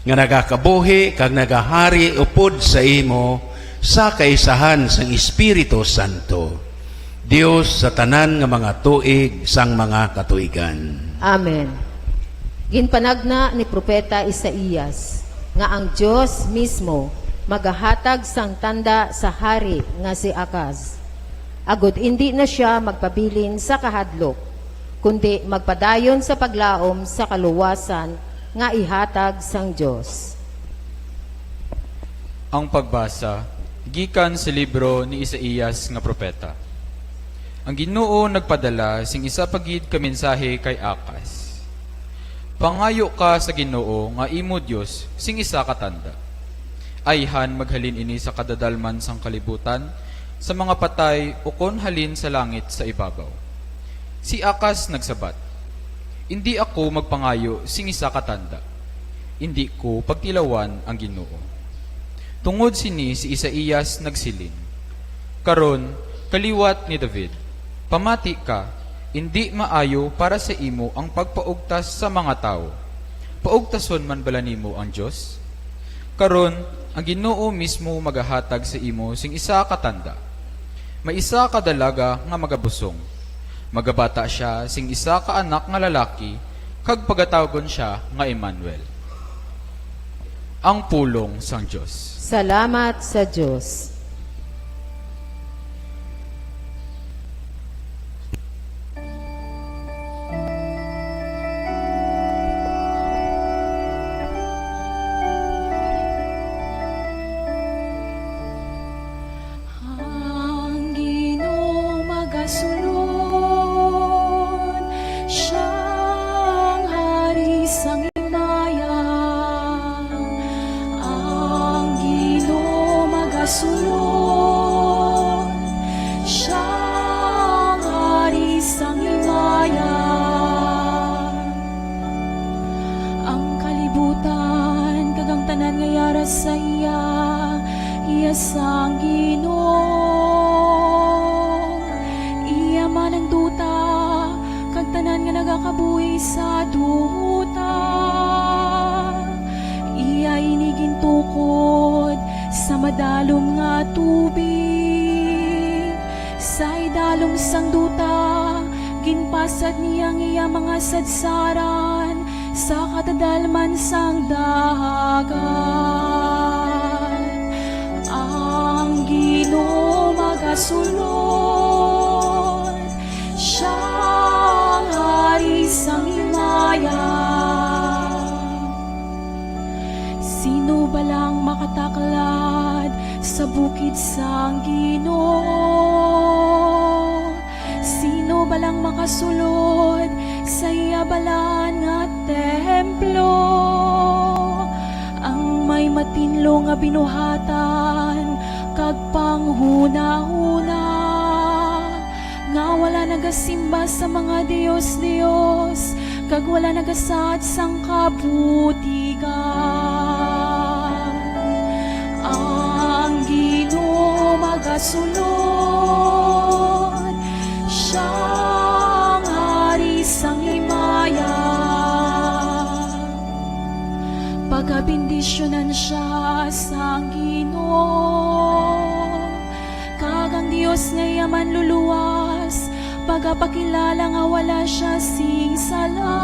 nga nagakabuhi kag nagahari upod sa imo sa kaisahan sang Espiritu Santo, Dios sa tanan nga mga tuig sang mga katuigan. Amen. Ginpanagna ni Propeta Isaias nga ang Dios mismo magahatag sang tanda sa hari nga si Akaz, agod indi na sia magpabilin sa kahadlok, kundi magpadayon sa paglaom sa kaluwasan nga ihatag sang Dios. Ang pagbasa gikan sa libro ni Isaias nga propeta. Ang Ginoo nagpadala sing isa pa gid ka mensahe kay Akaz: Pangayo ka sa Ginoo nga imo Dios sing isa ka tanda. Ayhan maghalin ini sa kadadalman sang kalibutan, sa mga patay, ukon halin sa langit sa ibabaw. Si Akaz nagsabat, "Indi ako magpangayo sing isa ka tanda. Indi ko pagtilawan ang Ginoo." Tungod sini si Isaias nagsiling, "Karon, kaliwat ni David, pamati ka, indi maayo para sa imo ang pagpaugtas sa mga tawo. Paugtason man bala nimo ang Dios? Karon, ang Ginoo mismo magahatag sa imo sing isa ka tanda. May isa ka dalaga nga magabusong. Magabata sia sing isa ka anak nga lalaki, kag pagatawgon sia nga Emmanuel." Ang pulong sang Dios. Salamat sa Dios. Ang Ginoo magasulod, siya ang hari sang himaya. Ang Ginoo magasulod, siya ang hari sang himaya. Ang kalibutan kag ang tanan nga yara sa iya, iya sang Ginoo. Iya man ang duta kag tanan nga nagakabuhi sa duta. Iya ini gintukod sa madalom nga tubig. Sa idalom sang duta, ginpasad niya ang iya mga sadsaran sa kadadalman sang dagat. Ang Ginoo magasulod, siya ang hari sang himaya. Sino bala ang makataklad sa bukid sang Ginoo? Sino bala ang makasulod sa iya balaan nga templo? Ang may matinlo nga binuhatan kag panghunahuna, nga wala nagasimba sa mga dios-dios, kag wala nagasaad sang kabutigan. Ang Ginoo magasulod, siya ang hari sang himaya. Pagabendisyonan sia sang Ginoo, kag ang Dios nga iya Manluluwas pagapakilala nga wala sia sing sala.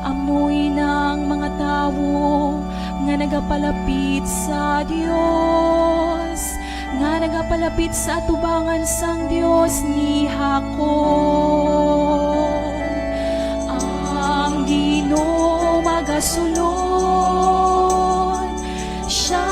Amo ina ang mga tawo nga nagapalapit sa Dios, nga nagapalapit sa atubangan sang Dios ni Jacob. Ang Ginoo magasulod, siya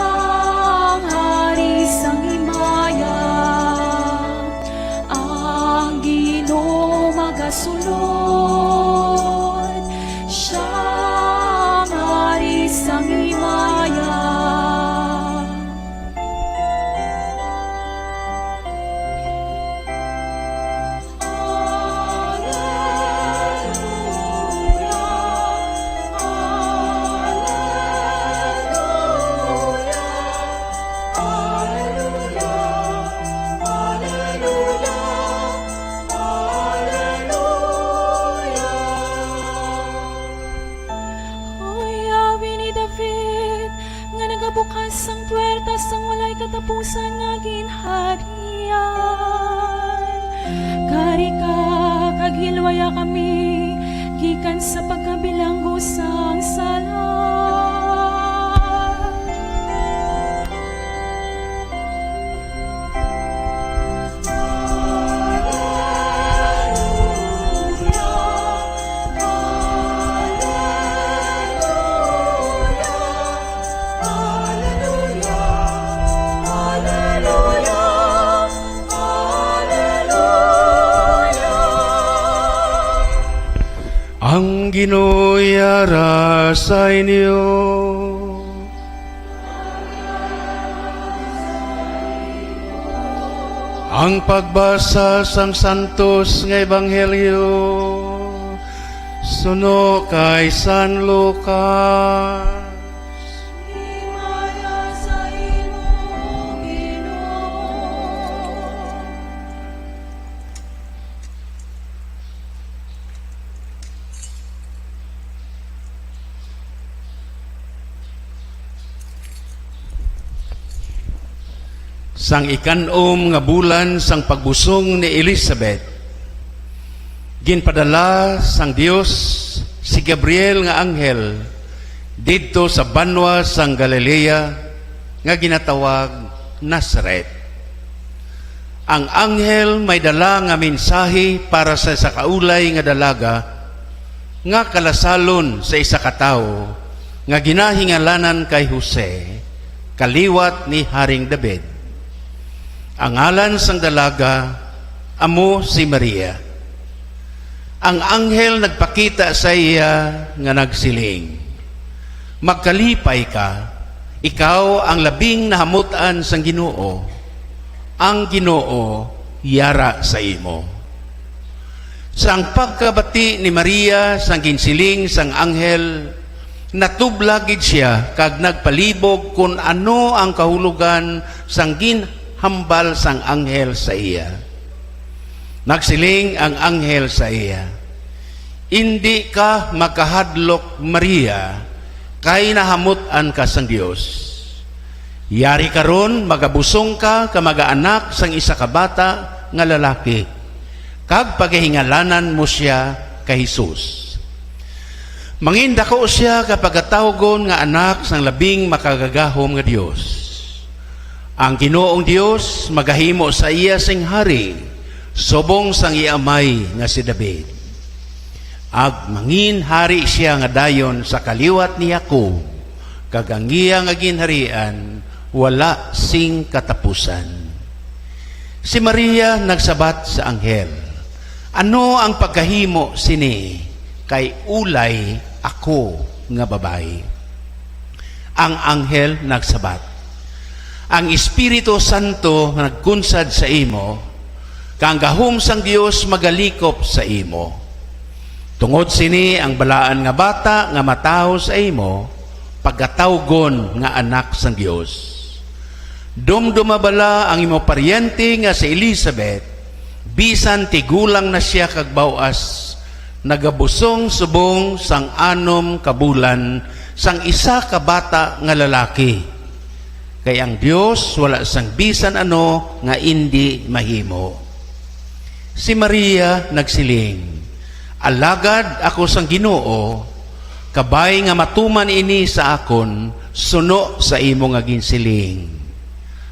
sang sala. Ang Ginoo yara sa inyo. Ang pagbasa sang santos nga ebanghelyo suno kay San Lucas. Himaya sa imo, Ginoo. Sang ikan-om nga bulan sang pagbusong ni Elizabeth, ginpadala sang Dios si Gabriel nga anghel didto sa banwa sang Galilea nga ginatawag Nazaret. Ang anghel may dala nga mensahe para sa isa ka ulay nga dalaga nga kalasalon sa isa ka tawo nga ginahingalanan kay Jose, kaliwat ni Haring David. Ang ngalan sang dalaga amo si Maria. Ang anghel nagpakita sa iya nga nagsiling, "Magkalipay ka, ikaw ang labing nahamut-an sang Ginoo. Ang Ginoo yara sa imo." Sang pagkabati ni Maria sang ginsiling sang anghel, natublag gid sia kag nagpalibog kon ano ang kahulogan sang ginhambal sang anghel sa iya. Nagsiling ang anghel sa iya, "Indi ka makahadlok, Maria, kay nahamut-an ka sang Dios. Yari karon, magabusong ka kag magaanak sang isa ka bata nga lalaki, kag pagahingalanan mo sia kay Jesus. Mangindako sia kag pagatawgon nga Anak sang Labing Makagagahom nga Dios. Ang Ginoong Dios magahimo sa iya sing hari, subong sang iya amay nga si David. Ag mangin hari sia nga dayon sa kaliwat ni Jacob, kag ang iya nga ginharian wala sing katapusan." Si Maria nagsabat sa anghel, "Ano ang pagkahimo sini, kay ulay ako nga babayi?" Ang anghel nagsabat, "Ang Espiritu Santo nagkunsad sa imo, kag ang gahom sang Dios magalikop sa imo. Tungod sini, ang balaan nga bata nga matawo sa imo pagatawgon nga Anak sang Dios. Dumduma bala ang imo paryente nga si Elizabeth, bisan tigulang na sia kag baw-as, nagabusong subong sang anom ka bulan sang isa ka bata nga lalaki. Kay ang Dios wala sang bisan ano nga indi mahimo." Si Maria nagsiling, "Alagad ako sang Ginoo, kabay nga matuman ini sa akon suno sa imo nga ginsiling."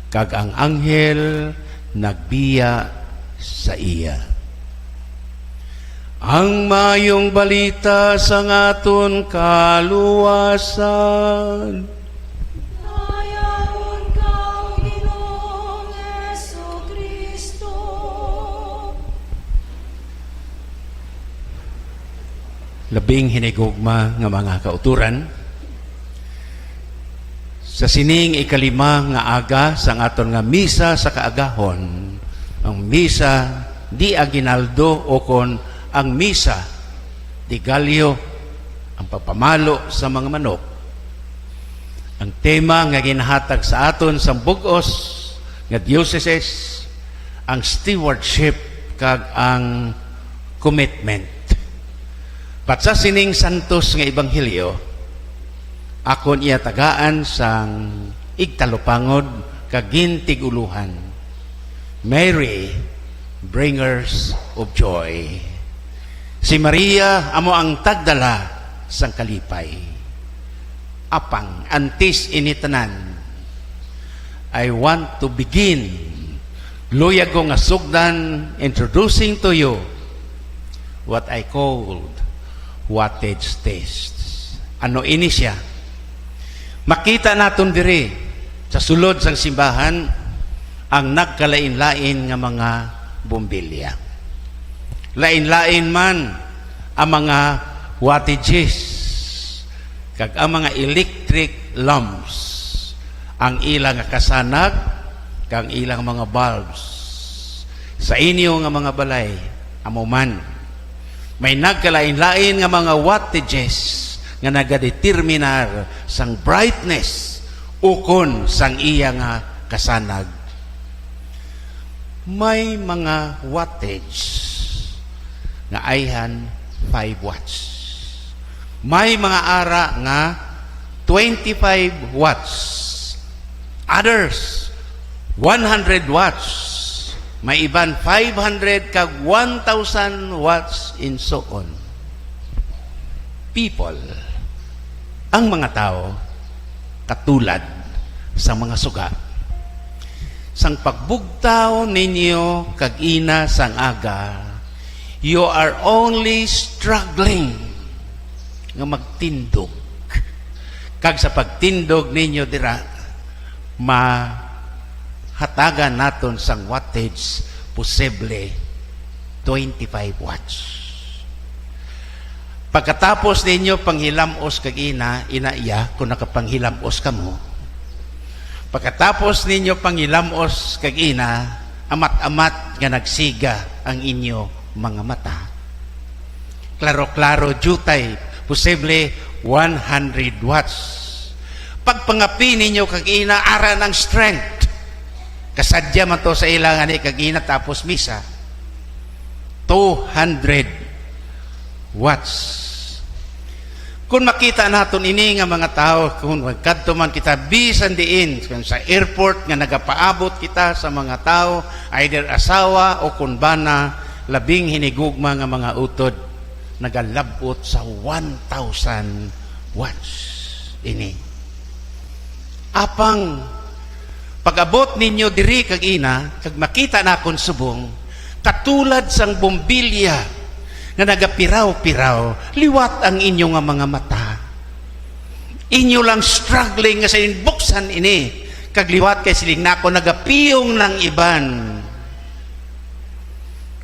Kag ang anghel nagbiya sa iya. Ang Maayong Balita sang aton kaluwasan. Dayaon ka, O Ginoong Jesu-Cristo. Labing hinigugma nga mga kauturan, sa sining ikalima nga aga sang aton nga misa sa kaagahon, ang misa di aguinaldo, ukon ang misa de gallo, ang pagpamalo sa mga manok. Ang tema nga ginahatag sa aton sang bug-os nga diocese, ang stewardship kag ang commitment. Pat sa sining santos nga ebanghelyo, akon iya tagaan sang igtalupangod kag gintig-ulohan, Mary, bringers of joy. Si Maria amo ang tagdala sang kalipay. Apang antes ini tanan, I want to begin, luyag ko nga sugdan, introducing to you what I called wattage test. Ano ini siya? Makita naton diri sa sulod sang simbahan ang nagkalain-lain nga mga bombilya. Lain-lain man ang mga wattages kag ang mga electric lamps, ang ila nga kasanag kag ang ilang mga bulbs. Sa inyo nga mga balay, amo man, may nagkalain-lain nga mga wattages nga nagadeterminar sang brightness ukon sang iya nga kasanag. May mga wattage nga ayhan five watts. May mga ara nga twenty-five watts. Others, one hundred watts. May iban five hundred kag one thousand watts and so on. People, ang mga tawo, katulad sa mga suga. Sang pagbugtaw ninyo kag ina sang aga, you are only struggling nga magtindog. Kag sa pagtindog ninyo dira, mahatagan naton sang wattage posible twenty-five watts. Pagkatapos ninyo panghilamos kag ina, ina iya, kung nakapanghilamos kamo, pagkatapos ninyo panghilamos kag ina, amat-amat nga nagsiga ang inyo mga mata. Klaro-klaro, diutay, posible one hundred watts. Pagpangapi ninyo kag ina, ara ng strength. Kasadya man to sa ila nga ni kag ina tapos misa. Two hundred watts. Kung makita naton ini nga mga tawo, kung magkadto man kita bisan diin, kung sa airport nga nagapaabot kita sa mga tawo, either asawa o kung bana, labing hinigugma nga mga utod, nagalab-ot sa one thousand watts ini. Apang pag-abot ninyo diri kag ina, kag makita na akon subong, katulad sang bombilya nga nagapiraw-piraw, liwat ang inyo nga mga mata. Inyo lang struggling nga sa inbuksan ini, kag liwat kay siling nako nagapiyong nang iban.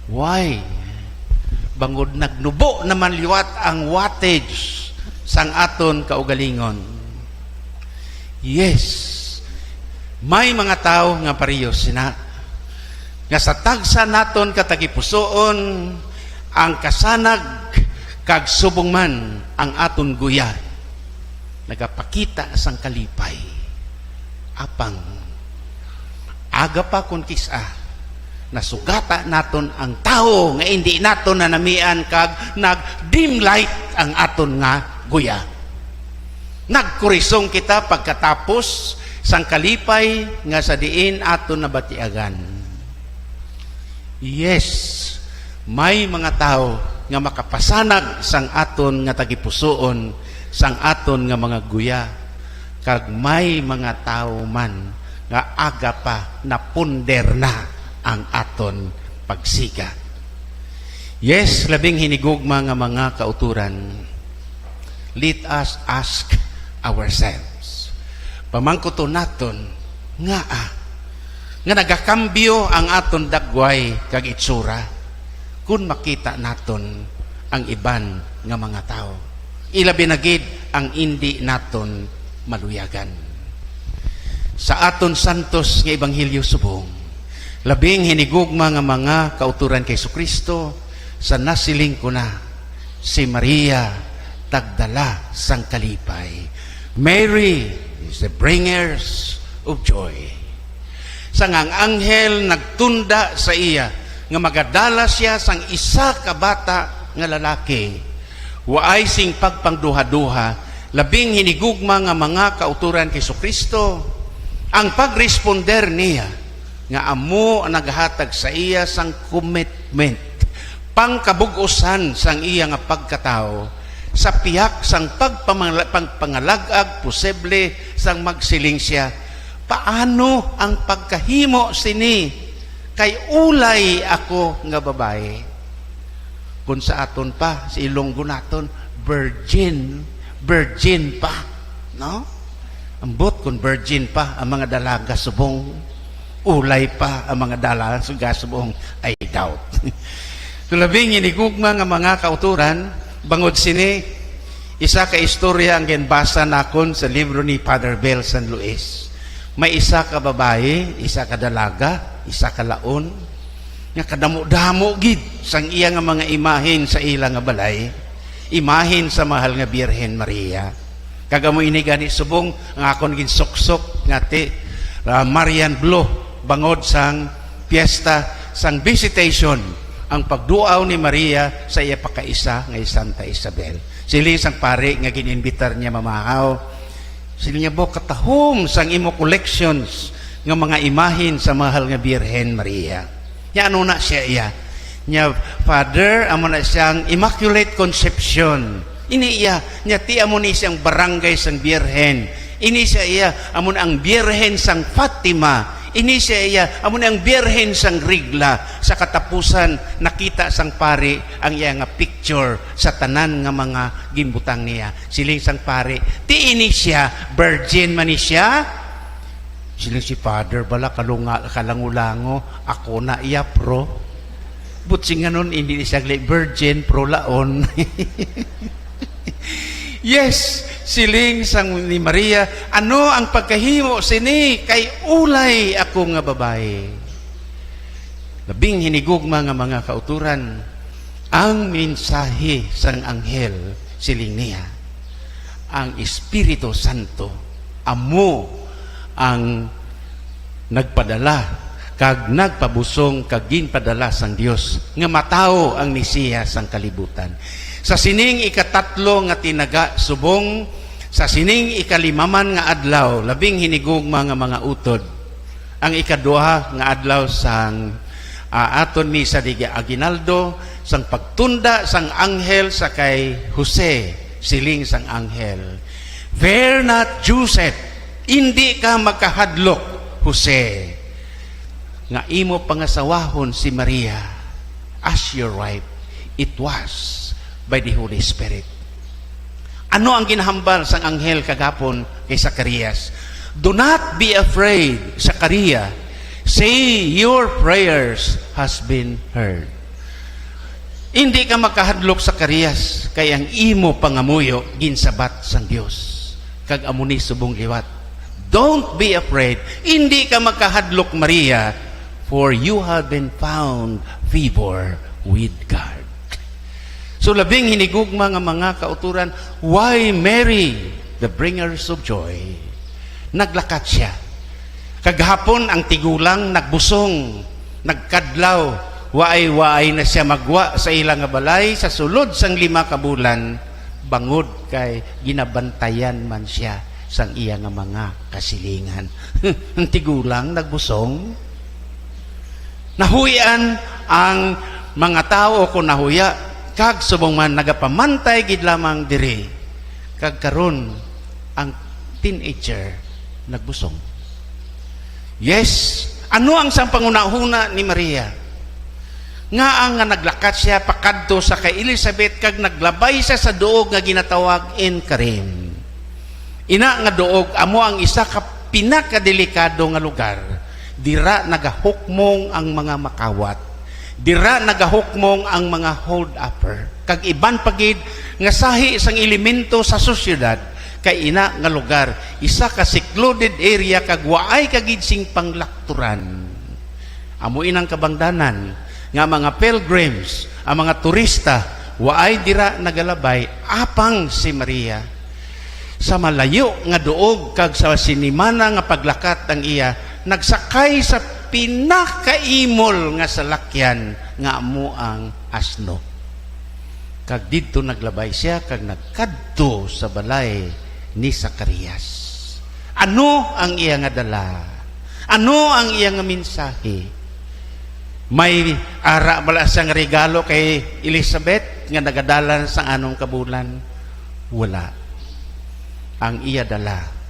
Why? Bangod nagnubo naman liwat ang wattage sang aton kaugalingon. Yes, may mga tawo nga pareho sina, nga sa tagsa naton ka tagipusoon ang kasanag kag subong man ang aton guya nagapakita sang kalipay. Apang aga pa kon kis-a, nasugata naton ang tawo nga indi naton nanamian kag nag-dim light ang aton nga guya. Nagkurisong kita pagkatapos sang kalipay nga sa diin aton nabatiagan. Yes, may mga tawo nga makapasanag sang aton nga tagipusoon, sang aton nga mga guya, kag may mga tawo man nga aga pa napunder na ang aton pagsiga. Yes, labing hinigugma nga mga kauturan, let us ask ourselves. Pamangkuton naton, ngaa nga nagakambyo ang aton dagway kag itsura kon makita naton ang iban nga mga tawo, ilabi na gid ang indi naton maluyagan. Sa aton santos nga ebanghelyo subong, labing hinigugma nga mga kauturan kay Jesu-Cristo, sa nasiling ko na, si Maria tagdala sang kalipay. Mary is the bringers of joy. Sang ang anghel nagtunda sa iya nga magadala siya sang isa ka bata nga lalaki, waay sing pagpangduha-duha, labing hinigugma nga mga kauturan kay Jesu-Cristo, ang pagresponder niya nga amo ang naghatag sa iya sang commitment, pangkabug-usan sang iya nga pagkatawo, sa pihak sang pagpamangla-, pagpangalag-ag, posible sang magsiling sia, "Paano ang pagkahimo sini? Kay ulay ako nga babayi." Kung sa aton pa, sa Ilonggo naton, virgin, virgin pa, no? Ambot kung virgin pa ang mga dalaga subong, ulay pa ang mga dalaga subong, I doubt. So, labing hinigugma nga mga kauturan, bangod sini, isa ka istorya ang ginbasa nakon sa libro ni Father Bel San Luis. May isa ka babayi, isa ka dalaga, isa ka laon, nga kadamo-damo gid sang iya nga mga imahin sa ila nga balay, imahin sa Mahal nga Birhen Maria. Kag amo ini gani subong ang akon ginsuksok ngati, ah, Marian Blue, bangod sang piyesta sang Visitation, ang pagduaw ni Maria sa iya pakaisa nga si Santa Isabel. Siling sang pari nga gin-imbitar niya mamahaw, siling niya, "Bo, katahom sang imo collections nga mga imahin sa Mahal nga Birhen Maria." Nya, ano na siya iya? Nya, "Father, amo na siyang Immaculate Conception. Ini iya, nya ti amo ni siyang barangay sang Birhen. Ini siya iya, amo na ang Birhen sang Fatima. Ini siya iya, amo na ang Birhen sang Regla." Sa katapusan, nakita sang pari ang iya nga picture sa tanan nga mga ginbutang niya. Siling sang pari, "Ti ini siya, virgin man ni siya?" Siling si Father, "Bala, kalunga, kalangulango, ako na iya, pro." But singanon, hindi ni siya gali virgin, pro laon. Yes, siling sang ni Maria, "Ano ang pagkahimo sini? Kay ulay ako nga babayi." Labing hinigugma nga mga kauturan, ang mensahe sang anghel, siling niya, ang Espiritu Santo amo ang nagpadala kag nagpabusong kag ginpadala sang Dios nga matawo ang Mesias sang kalibutan. Sa sining ikatatlo nga tinaga, subong sa sining ikalimaman nga adlaw, labing hinigugma nga mga utod, ang ikaduha nga adlaw sang, ah, aton misa di Aguinaldo, sang pagtunda sang anghel sa kay Jose, siling sang anghel, "Fear not, Joseph, indi ka magkahadlok, Jose, nga imo pangasawahon si Maria as your wife." It was by the Holy Spirit. Ano ang ginahambal sang anghel kagapon kay Zacarias? "Do not be afraid, Zacarias. See, your prayers has been heard." Hindi ka magkahadlok, Zacarias, kay ang imo pangamuyo ginsabat sang Dios, kag amo ni subong liwat. Don't be afraid. Hindi ka magkahadlok, Maria, for you have been found favor with God. So, labing hinigugma nga mga kauturan, why Mary, the bringers of joy? Naglakat siya. Kag hapon ang tigulang nagbusong, nagkadlaw, waay-waay na siya magwa sa ila nga balay sa sulod sang lima ka bulan, bangod kay ginabantayan man siya sang iya nga mga kasilingan. Ang tigulang nagbusong. Nahuy-an ang mga tawo kon nahuya, kag subong man nagapamantay gid lamang diri. Kag karon, ang teenager nagbusong. Yes, ano ang sang panghunahuna ni Maria? Ngaa nga naglakat siya pakadto sa kay Elizabeth kag naglabay siya sa duog nga ginatawag Enkarim. Ina nga duog amo ang isa ka pinakadelikado nga lugar. Dira nagahukmong ang mga makawat. Dira nagahukmong ang mga hold-upper. Kag iban pa gid nga sahi sang elemento sa sosyedad, kay ina nga lugar, isa ka secluded area kag waay ka gid sing panglakturan. Amo inang kabangdanan nga mga pilgrims, ang mga turista, waay dira nagalabay, apang si Maria. Sa malayo nga duog kag sa sinimana nga paglakat ang iya, nagsakay sa pinakaimol nga salakyan nga amo ang asno. Kag didto naglabay siya kag nagkadto sa balay ni Zacarias. Ano ang iya nga dala? Ano ang iya nga mensahe? May ara bala siyang regalo kay Elizabeth nga nagadalan sang anom ka bulan? Wala. Ang iya dala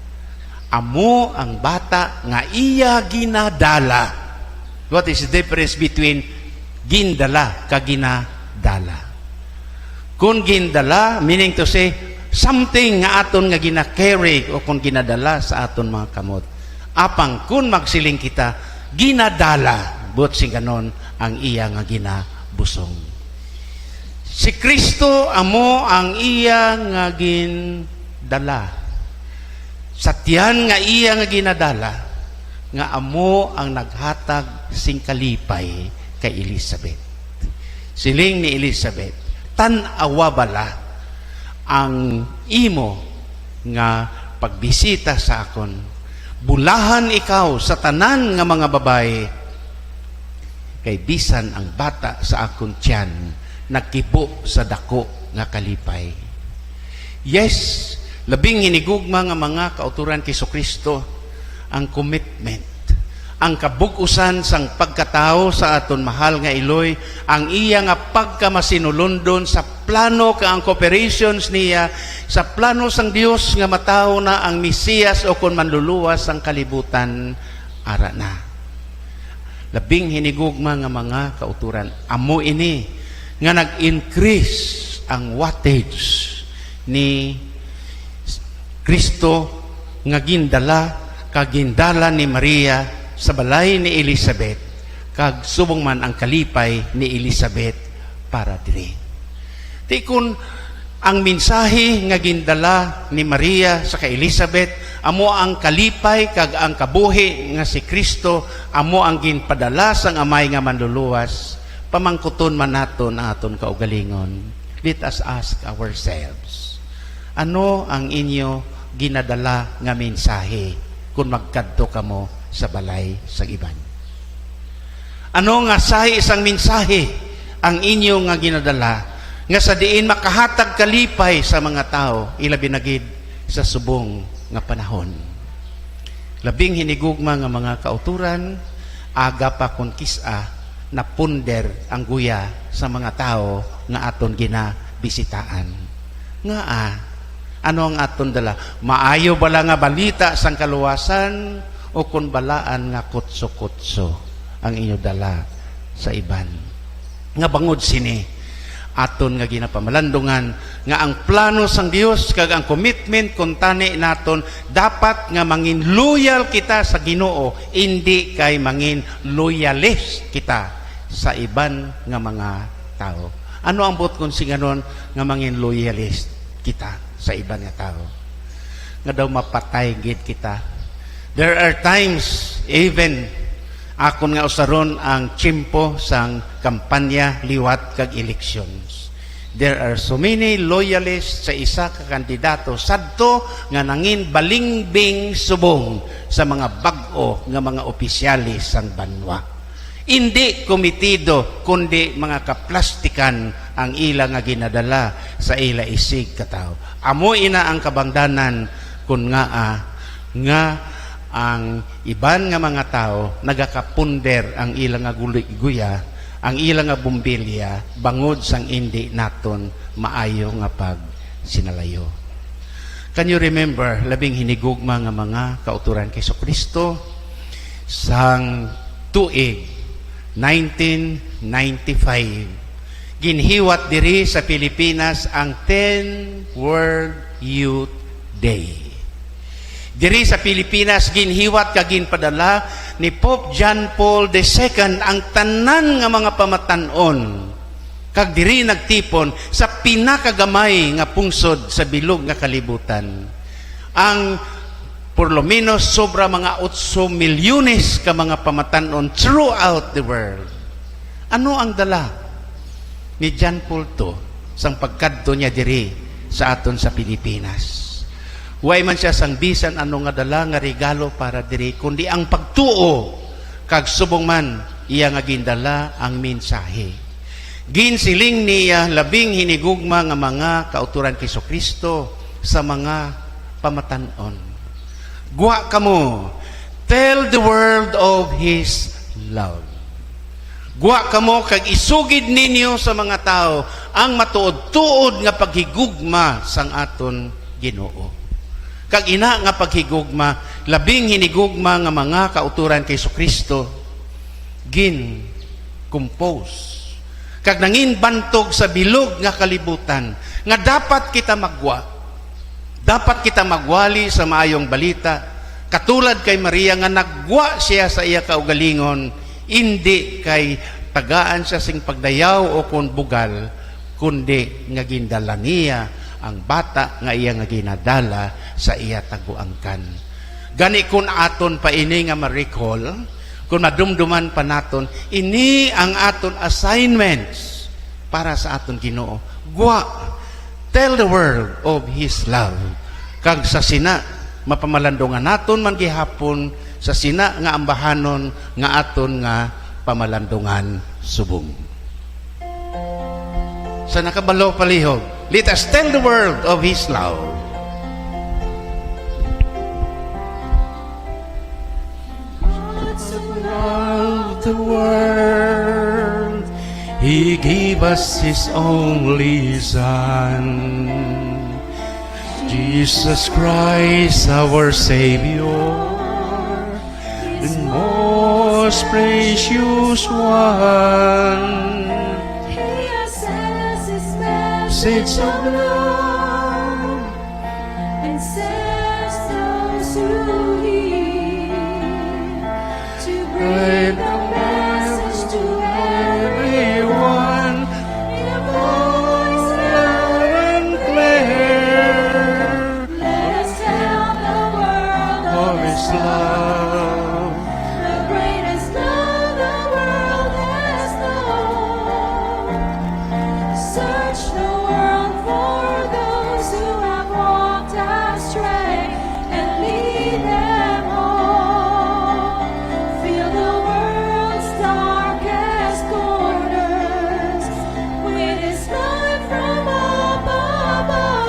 amo ang bata nga iya ginadala. What is the difference between gindala kag ginadala? Kung gindala, meaning to say, something nga aton nga gina-carry o kung ginadala sa aton mga kamot. Apang kung magsiling kita, ginadala, buot silingon, ang iya nga ginabusong. Si Kristo amo ang iya nga gindala. Sa tiyan nga iya nga ginadala, nga amo ang naghatag sing kalipay kay Elizabeth. Siling ni Elizabeth, "Tan-awa bala ang imo nga pagbisita sa akon. Bulahan ikaw sa tanan nga mga babayi, kay bisan ang bata sa akon tiyan nagkibo sa dako nga kalipay." Yes, labing hinigugma nga mga kauturan kay Jesu-Cristo, ang commitment, ang kabug-usan sang pagkatawo sa aton mahal nga Iloy, ang iya nga pagkamasinulundon sa plano kag ang cooperations niya sa plano sang Dios nga matawo na ang Mesiyas o kon manluluwas sang kalibutan ara na. Labing hinigugma nga mga kauturan, amo ini nga nag-increase ang wattage ni Kristo nga gindala kag gindala ni Maria sa balay ni Elizabeth, kag subong man ang kalipay ni Elizabeth para diri. Ti kun ang mensahe nga gindala ni Maria sa kay Elizabeth amo ang kalipay kag ang kabuhi nga si Kristo amo ang ginpadala sang Amay nga Manluluwas, pamangkuton man naton ang aton kaugalingon. Let us ask ourselves, ano ang inyo ginadala nga mensahe kon magkadto kamo sa balay sang iban? Ano nga sahi sang mensahe ang inyo nga ginadala nga sa diin makahatag kalipay sa mga tawo, ilabi na gid sa subong nga panahon? Labing hinigugma nga mga kauturan, aga pa kon kis-a napunder ang guya sa mga tawo nga aton ginabisitaan. Ngaa? Ano ang aton dala? Maayo bala nga balita sang kaluwasan o kon balaan nga kutso-kutso ang inyo dala sa iban? Nga bangod sini, aton nga ginapamalandungan nga ang plano sang Dios kag ang commitment kuntani naton dapat nga mangin loyal kita sa Ginoo, indi kay mangin loyalist kita sa iban nga mga tawo. Ano ang buot kon silingon nga mangin loyalist kita sa iban nga tawo? Nga daw mapatay gid kita. There are times, even akon nga usaron ang tiyempo sang kampanya liwat kag elections. There are so many loyalists sa isa ka kandidato sadto nga nangin balingbing subong sa mga bag-o nga mga opisyales sang banwa. Indi komitido, kundi mga kaplastikan ang ila nga ginadala sa ila isig katawo. Amo ina ang kabangdanan kon ngaa nga ang iban nga mga tawo nagakapunder ang ila nga guli-, guya, ang ila nga bumbilya, bangod sang indi naton maayo nga pagsinalayo. Can you remember, labing hinigugma nga mga kauturan kay Jesu-Cristo, sang tuig nineteen ninety-five, ginhiwat diri sa Pilipinas ang ten World Youth Day. Diri sa Pilipinas, ginhiwat kag ginpadala ni Pope John Paul the Second ang tanan nga mga pamatan-on, kag diri nagtipon sa pinakagamay nga pungsod sa bilog nga kalibutan ang, por lo menos, sobra mga otso milyones ka mga pamatan-on throughout the world. Ano ang dala ni John Paul two sang pagkadto niya diri sa aton sa Pilipinas? Way man siya sang bisan ano nga dala nga regalo para diri, kundi ang pagtuo, kag subong man iya nga gindala ang mensahe. Ginsiling niya labing hinigugma nga mga kauturan kay Jesu-Cristo sa mga pamatan-on, "Gwa kamo, tell the world of His love." Gwa kamo kag isugid ninyo sa mga tawo ang matuod-tuod nga paghigugma sang aton Ginoo. Kag ina nga paghigugma, labing hinigugma nga mga kautoran kay Jesu-Cristo, gin-compose kag nangin bantog sa bilog nga kalibutan nga dapat kita maggwa. Dapat kita magwali sa maayong balita, katulad kay Maria nga naggwa siya sa iya kaugalingon, indi kay tagaan siya sing pagdayaw o kon bugal, kundi nga gindala niya ang bata nga iya nga ginadala sa iya taguangkan. Gani, kun aton pa ini nga ma-recall, kun madumduman pa naton, ini ang aton assignments para sa aton Ginoo. Gwa, tell the world of His love. Kag sa sina, mapamalandungan naton man gihapon sa sina nga ambahanon nga aton nga pamalandungan subong. Sa nakabalo palihog, let us tell the world of His love. God so loved the world, He gave us His only Son, Jesus Christ, our Savior, the most precious one. He has sent His message of love and saves those who hear. To bring the message to everyone in a voice loud and clear. Let us tell the world of His love, the greatest love the world has known. Search the world for those who have walked astray and lead them home. Fill the world's darkest corners with His light from up above.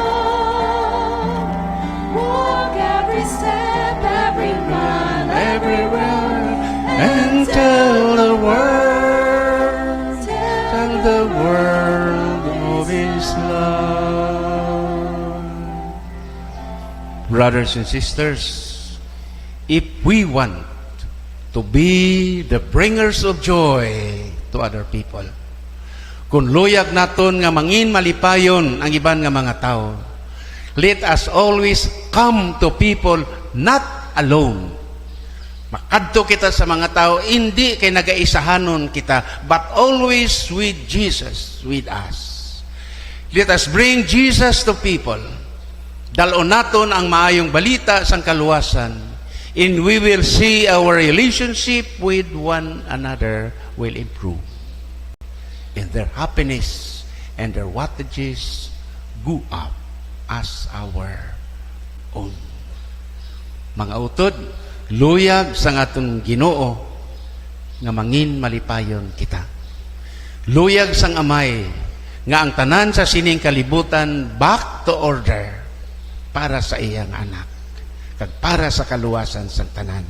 Walk every step, every mile, everywhere, and tell the world, tell the world of His love. Brothers and sisters, if we want to be the bringers of joy to other people, kung luyag naton nga mangin malipayon ang iban nga mga tawo, let us always come to people not alone. Makadto kita sa mga tawo, indi kay nagaisahanon kita, but always with Jesus with us. Let us bring Jesus to people. Dal-on naton ang maayong balita sang kaluwasan, and we will see our relationship with one another will improve, and their happiness and their wattages go up as our own. Mga utod, luyag sang aton Ginoo nga mangin malipayon kita. Luyag sang Amay nga ang tanan sa sining kalibutan back to order para sa iya nga anak kag para sa kaluwasan sang tanan.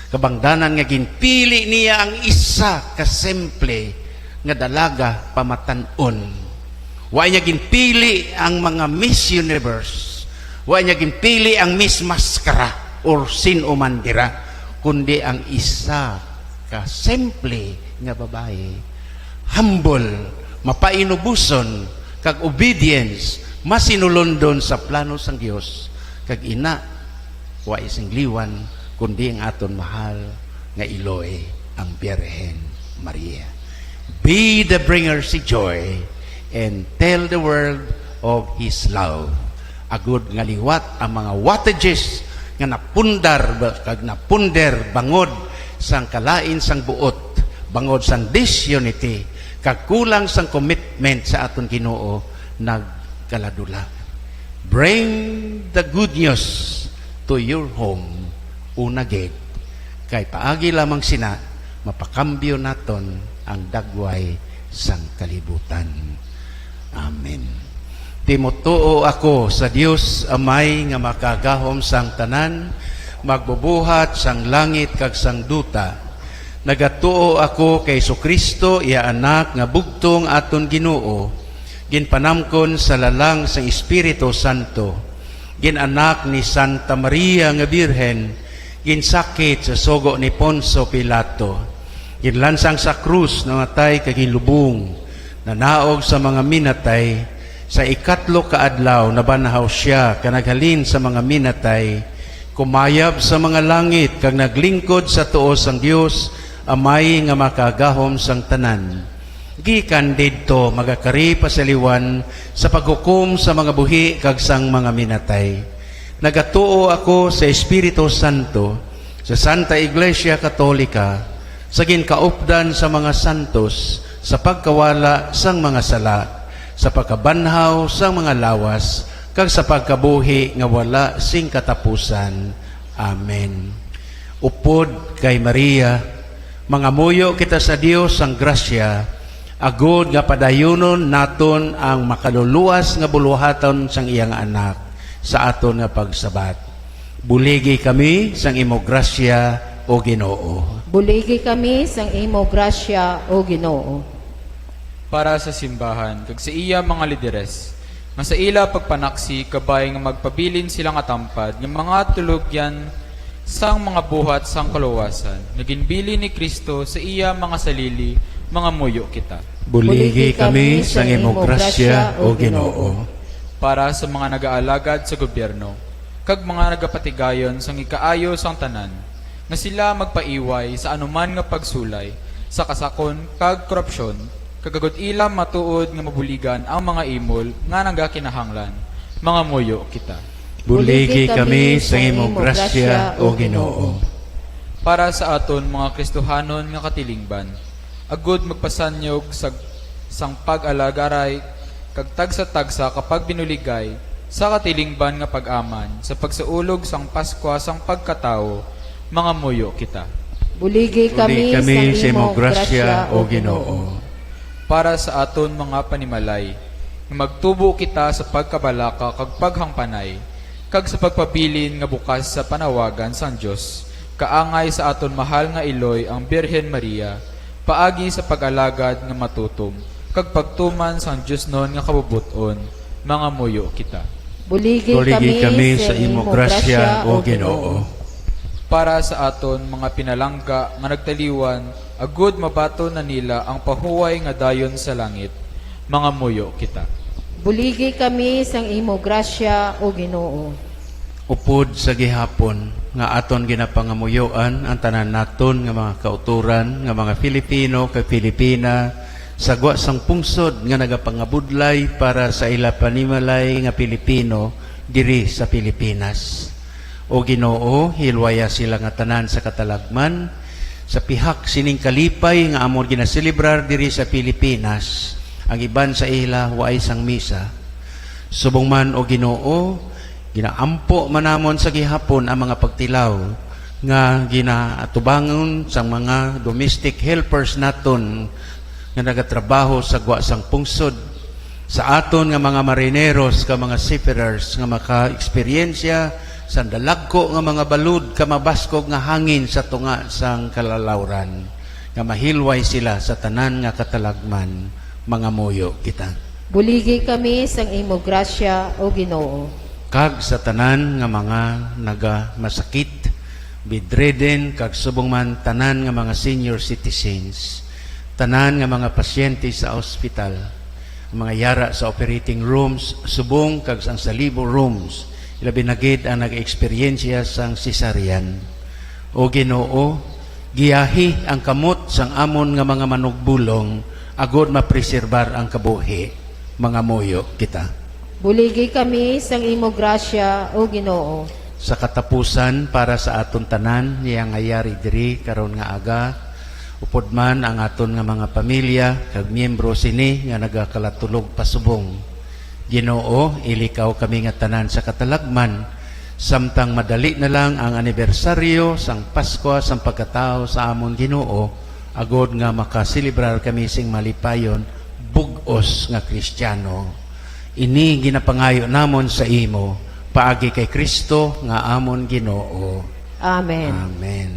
Kabangdanan nga ginpili niya ang isa ka simple nga dalaga pamatan-on. Wa niya ginpili ang mga Miss Universe. Wa niya ginpili ang Miss Maskara or sin-o man dira, kundi ang isa ka simple nga babayi. Humble, mapainuboson, kag obedience, masinulondon sa plano sang Dios, kag ina, wa sing liwan, kundi ang aton mahal nga iloy, ang Birhen Maria. Be the bringer si joy and tell the world of His love. Agud nga liwat ang mga wattages nga napundar ba-, kag napunder bangod sang kalain sang buot, bangod sang disunity, kag kulang sang commitment sa aton Ginoo, nagkaladula. Bring the good news to your home, una gid, kay paagi lamang sina, mapakambyo naton ang dagway sang kalibutan. Amen. Timutuo ako sa Dios Amay nga makagahom sang tanan, magbubuhat sang langit kag sang duta. Nagatuo ako kay Jesu-Cristo, iya Anak nga bugtong, aton Ginoo, ginpanamkon sa lalang sang Espiritu Santo, gin-anak ni Santa Maria nga Birhen, ginsakit sa sugo ni Poncio Pilato, ginlansang sa krus, namatay kag ginlubong, nanaog sa mga minatay, sa ikatlo ka adlaw nabanhaw sia kag naghalin sa mga minatay, kumayab sa mga langit kag naglingkod sa tuo sang Dios, Amay nga makagahom sang tanan. Gikan didto magakari pa sa liwan sa paghukom sa mga buhi kag sang mga minatay. Nagatuo ako sa Espiritu Santo, sa Santa Iglesia Katolika, sa ginkaupdan sa mga santos, sa pagkawala sang mga sala, sa pagkabanhaw sang mga lawas, kag sa pagkabuhi nga wala sing katapusan. Amen. Upod kay Maria, mangamuyo kita sa Dios sang grasya, agod nga padayunon naton ang makaluluwas nga buluhaton sang iyang Anak sa aton nga pagsabat. Buligi kami sang imo grasya, O Ginoo. Buligi kami sang imo grasya, O Ginoo. Para sa simbahan kag sa iya mga lideres, nga sa ila pagpanaksi kabay nga magpabilin sila nga tampad nga mga tulogyan sang mga buhat sang kaluwasan nga ginbilin ni Cristo sa iya mga salili, mangamuyo kita. Buligi kami sang imo grasya, O Ginoo. Para sa mga nagaalagad sa gobyerno kag mga nagapatigayon sang ikaayo sang tanan, nga sila magpaiway sa anuman nga pagsulay sa kasakon kag korupsyon, kag agod ila matuod nga mabuligan ang mga imol nga nagakinahanglan, mangamuyo kita. Buligi kami sa imo grasya, O Ginoo. Para sa aton mga Kristohanon nga katilingban, agud magpasanyog sa, sang pag-alagaray kag tagsa-tagsa ka pagbinuligay sa katilingban nga pag-aman sa pagsaulog sang Paskwa sang pagkatawo, mangamuyo kita. Buligi kami sa imo grasya, O Ginoo. Para sa aton mga panimalay, nga magtubo kita sa pagkabalaka kag paghangpanay, kag sa pagpabilin nga bukas sa panawagan sang Dios, kaangay sa aton mahal nga iloy, ang Birhen Maria, paagi sa pag-alagad nga matutom kag pagtuman sang diosnon nga kabubot-on, mangamuyo kita. Buligi kami sa imo grasya, O Ginoo. Para sa aton mga pinalangga nga nagtaliwan, agud mabaton na nila ang pahuway nga dayon sa langit, mangamuyo kita. Buligi kami sang imo grasya, O Ginoo. Upod sa gihapon nga aton ginapangamuyoan ang tanan naton nga mga kautoran nga mga Filipino kag Filipina sa gwa sang pungsod nga nagapangabudlay para sa ila panimalay nga Pilipino diri sa Pilipinas. O Ginoo, hilwaya sila nga tanan sa katalagman, sa pihak sining kalipay nga amon ginaselebrar diri sa Pilipinas, ang iban sa ila waay sang misa. Subong man, O Ginoo, ginaampo man namon sa gihapon ang mga pagtilaw nga ginaatubangon sang mga domestic helpers naton nga nagatrabaho sa gwa sang pungsod, sa aton nga mga marineros kag mga seafarers nga maka-eksperyensya sa dalagko nga mga balod kag mabaskog nga hangin sa tunga sang kalalawran, nga mahilway sila sa tanan nga katalagman, mangamuyo kita. Buligi kami sang imo grasya, O Ginoo. Kag sa tanan nga mga nagamasakit, bedridden, kag subong man tanan nga mga senior citizens, tanan nga mga pasyente sa ospital, ang mga yara sa operating rooms, subong kag ang sa labor rooms, ilabi na gid ang nag-eksperyensya sang cesarean. O Ginoo, giyahi ang kamot sang amon nga mga manugbulong, agod mapreserbar ang kabuhi. Mangamuyo kita. Buligi kami sang imo grasya, O Ginoo. Sa katapusan, para sa aton tanan, niya nga yari diri karon nga aga, upod man ang aton nga mga pamilya kag miyembro sini nga nagakalatulog pasubong. Ginoo, ilikaw kami nga tanan sa katalagman, samtang madali na lang ang anibersaryo sang Paskwa sang pagkatawo sa amon Ginoo, agod nga makaselebrar kami sing malipayon, bug-os nga Kristiyano. Ini ginapangayo namon sa imo, paagi kay Kristo nga amon Ginoo. Amen. Amen.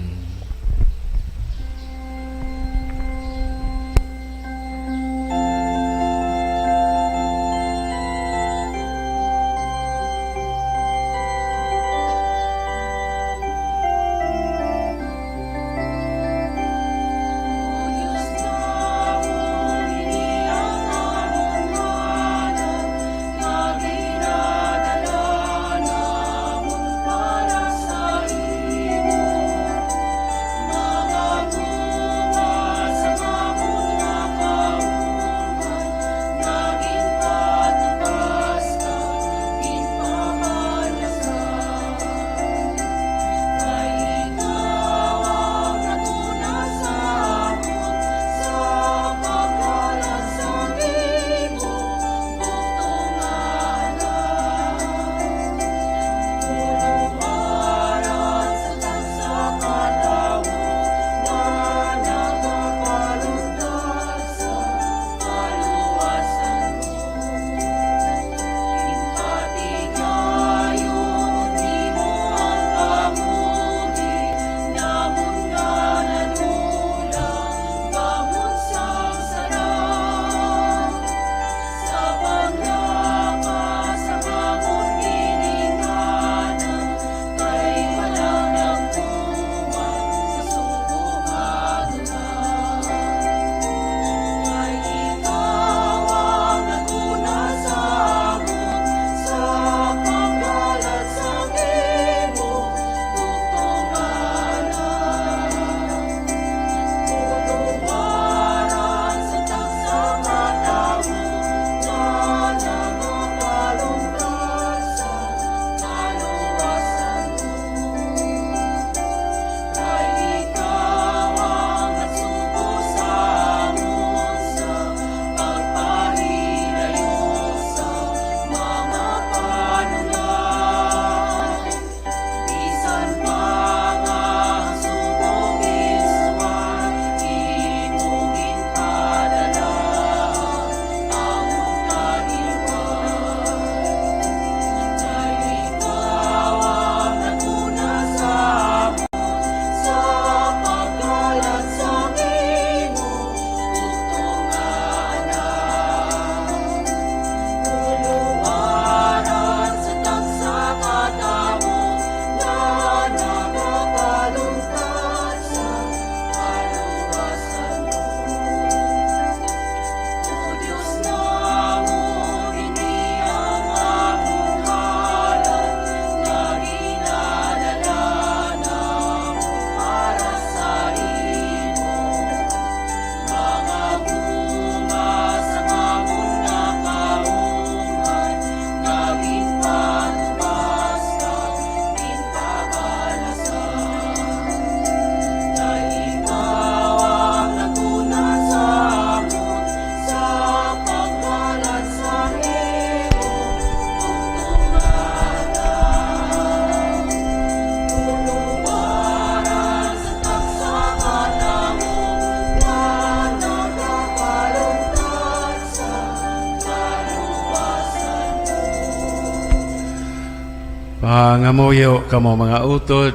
Mangamuyo kamo, mga utod,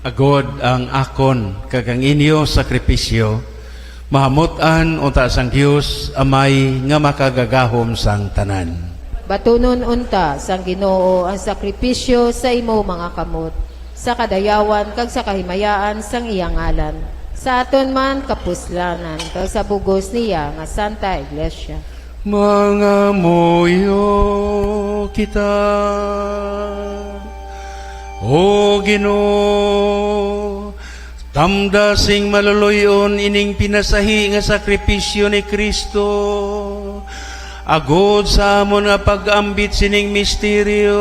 agod ang akon kag ang inyo sakripisyo mahamut-an unta sang Dios Amay nga makagagahom sang tanan. Batunon unta sang Ginoo ang sakripisyo sa imo mga kamot, sa kadayawan kag sa kahimayaan sang iya ngalan, sa aton man kapuslanan kag sa bug-os niya nga Santa Iglesia. Mangamuyo kita. O Ginoo, tamda sing maluloy-on ining pinasahi nga sakripisyo ni Cristo, agod sa amon nga pag-ambit sining misteryo,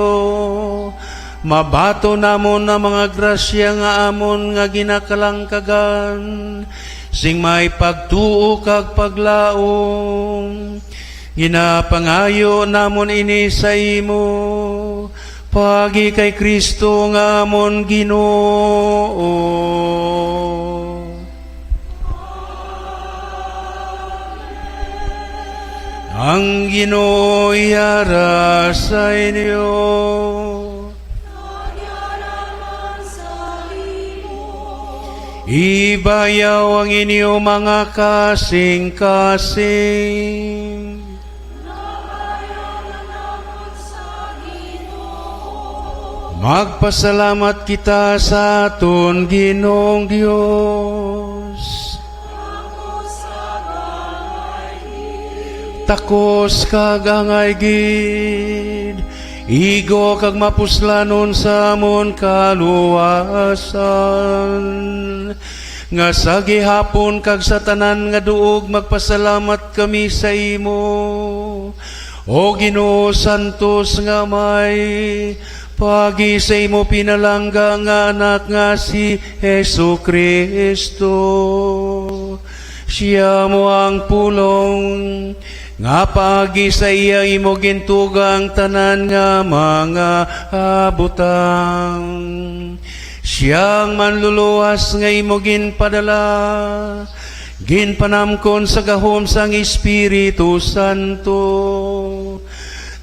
mabaton namon ang mga grasya nga amon nga ginakalangkagan sing may pagtuo kag paglaom. Ginapangayo namon ini sa imo, paagi kay Cristo nga amon Ginoo. Ang Ginoo yara sa inyo. Ibayaw ang inyo mga kasing-kasing. Magpasalamat kita sa aton Ginoong Dios. Takos kag angay gid, igo kag mapuslanon sa amon kaluwasan, nga sa gihapon kag sa tanan nga duog magpasalamat kami sa imo, O Ginoo, santos nga Amay, paagi sa imo pinalangga nga Anak nga si Jesu-Cristo. Sia amo ang pulong nga paagi sa iya imo gintuga ang tanan nga mga, ah, butang. Sia ang manluluwas nga imo ginpadala, ginpanamkon sa gahom sang Espiritu Santo,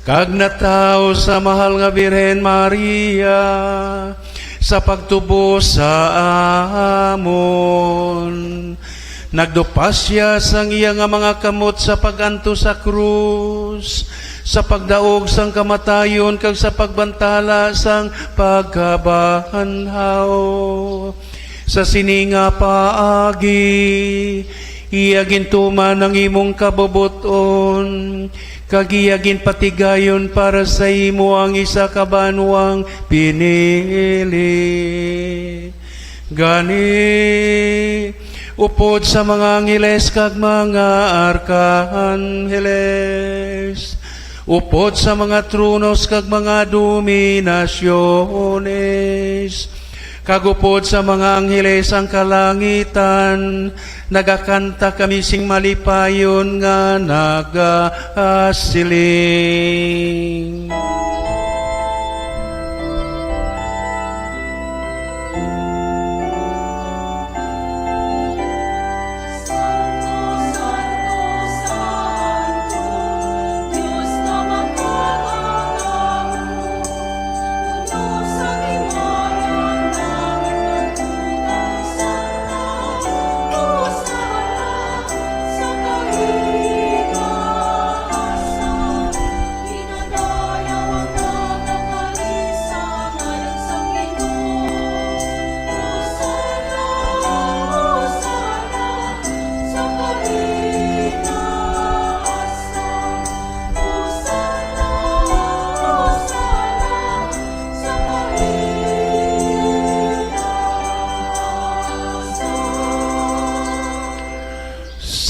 kag natawo sa mahal nga Birhen Maria, sa pagtubos sa amon. Nagdupa sia sang iya nga mga kamot sa pag-antos sa krus, sa pagdaog sang kamatayon, kag sa pagbantala sang pagkabanhaw. Sa sini nga paagi, iya gintuman ang imong kabubot-on, kag iya ginpatigayon para sa imo ang isa ka banwang pinili. Gani, upod sa mga angheles kag mga arkanheles, upod sa mga tronos kag mga dominasyones, kag upod sa mga angheles ang kalangitan, nagakanta kami sing malipayon nga nagasiling: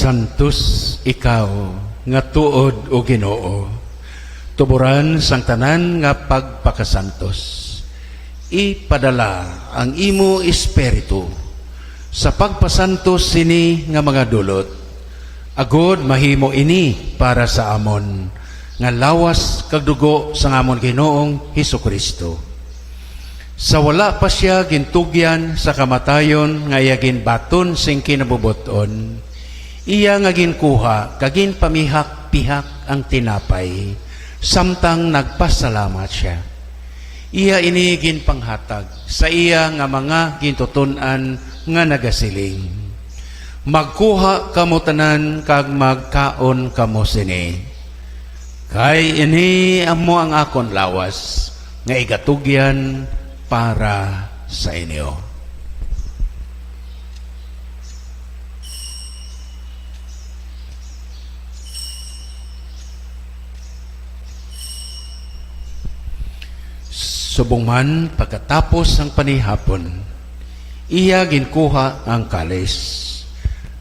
Santos ikaw nga tuod, O Ginoo, tuboran sang tanan nga pagpakasantos. Ipadala ang imo Espiritu sa pagpasantos sini nga mga dulot, agod mahimo ini para sa amon nga lawas kag dugo sang amon Ginoong Jesu-Cristo. Sa wala pa sia gintugyan sa kamatayon nga iya ginbaton sing kinabubot-on, iya nga ginkuha kag ginpamihak-pihak ang tinapay, samtang nagpasalamat sia. Iya ini ginpanghatag sa iya nga mga gintuton-an nga nagasiling, "Magkuha kamo tanan kag magkaon kamo sini, kay ini amo ang akon lawas nga igatugyan para sa inyo." Subong man, pagkatapos sang panihapon, iya ginkuha ang kalis.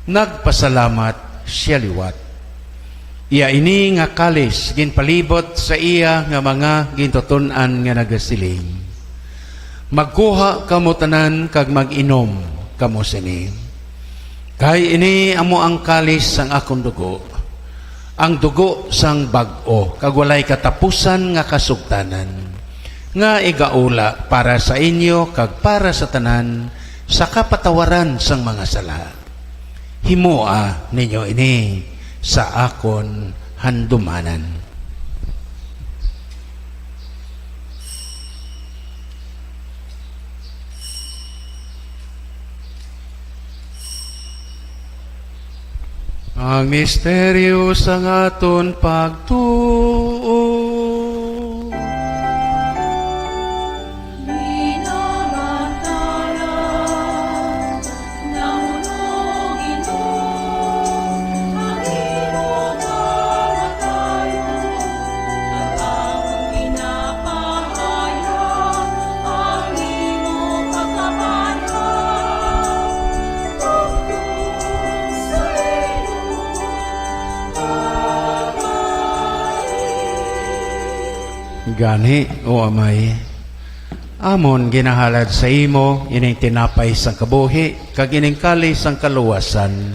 Nagpasalamat sia liwat. Iya ini nga kalis ginpalibot sa iya nga mga gintuton-an nga nagasiling, "Magkuha kamo tanan kag mag-inom kamo sini. Kay ini amo ang kalis sang akon dugo, ang dugo sang bag-o kag walay katapusan nga kasugtanan, nga igaula para sa inyo kag para sa tanan sa kapatawaran sang mga sala. Himoa ninyo ini sa akon handumanan." Ang misteryo sang aton pagtuo. Gani, O Amay, amon ginahalad sa imo ining tinapay sang kabuhi kag ining kalis sang kaluwasan,